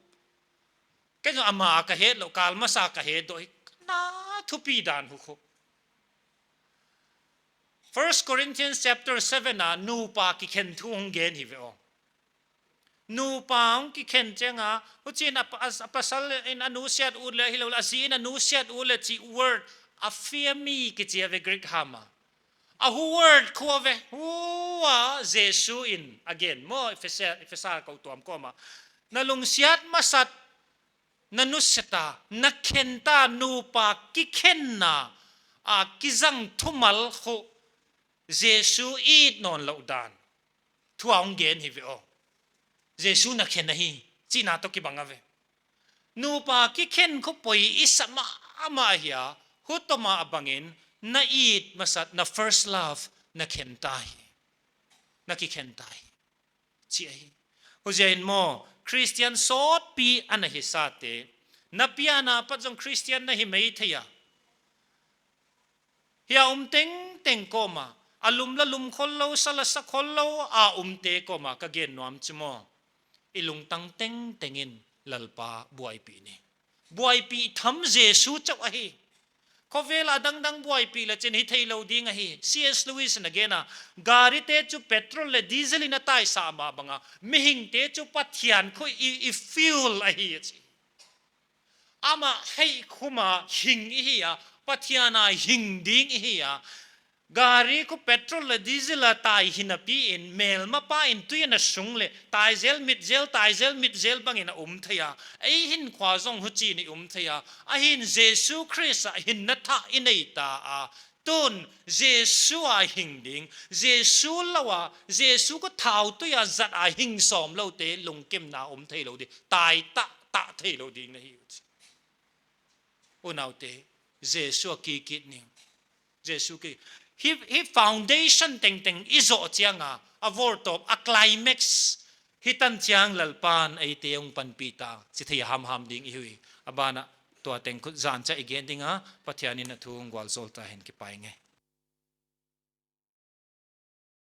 Kei chu ama ka het lou, kal masa ka het doh hi. Na thupi dan hu khu. First Corinthians chapter seven a nupa kikhen thu hong gen hi ve aw. Nupa hong kikhen chiang a, huchiin a pa-, a, a pasal in a nusiat ut le, hilou le, a zi in a nusiat ut le chi word, a fia mi kichi a ve Greek ham a. A hu word khu a ve, hu a Jesu in, again, maw, Efesa, Efesa ko tuam koma. Na lungsiat masat, na nusia ta, na khen ta nupa kikhenna, a kizang thumal khu, Jesu it nawn lou dan. Thu a hong gen hi ve aw. Jesu na khen ahi, chihna toh kibang a ve. Nupa kikhen khu poi i sa mahmah hi a, hu toma a bangin, na it masat, na first love, na khen ta hi. Na kikhen ta hi. Chi ahi. Huziain maw, Christian sawtpi ana hi sate. Na pian a pat zong Christian na hi mai thei a. Hia um tengteng koma, a lum la lum khol lou, sa la sa khol lou, a umte koma, ka gen nuam chu maw. I lungtang tengteng in Lalpa buaipih ni. Buaipih tham Jesu chauh ahi. Khovel a dangdang buaipih le chin hi thei lou ding ahi. C S Lewis in a gen a, gari te chu petrol le diesel in a taisa mah bang a, mihing te chu Pathian khu i, i fuel ahi a chi. Amah hei khum a hing i hi a, Pathian a hing ding i hi a. Gari khu petrol le diesel a tai hi napi in, melmapa in tui ana sung le, tai zel mit zel, tai zel mit zel bangin a um thei a. Ei hinkhua zong huchiin i um thei a. Ahin Jesu Khrist a hinna thah i nei ta a. Tun, Jesu a hing ding, Jesu lou a, Jesu khu thautui a zat a hing sawm loute lungkimna um thei lou ding, tai tah tah thei lou ding na hi uh chi. Unaute, Jesu a kikit ni. Jesu ki, hi, hi foundation tengteng i zoh chiang a, a vortawp, a climax, hi tan chiang Lalpan eite hong panpih ta, chi thei hamham ding i hi uh. A ban a, tua teng khut zan chiah i gen ding a, Pathian in a thu hong gualzawl ta hen, kipai nge.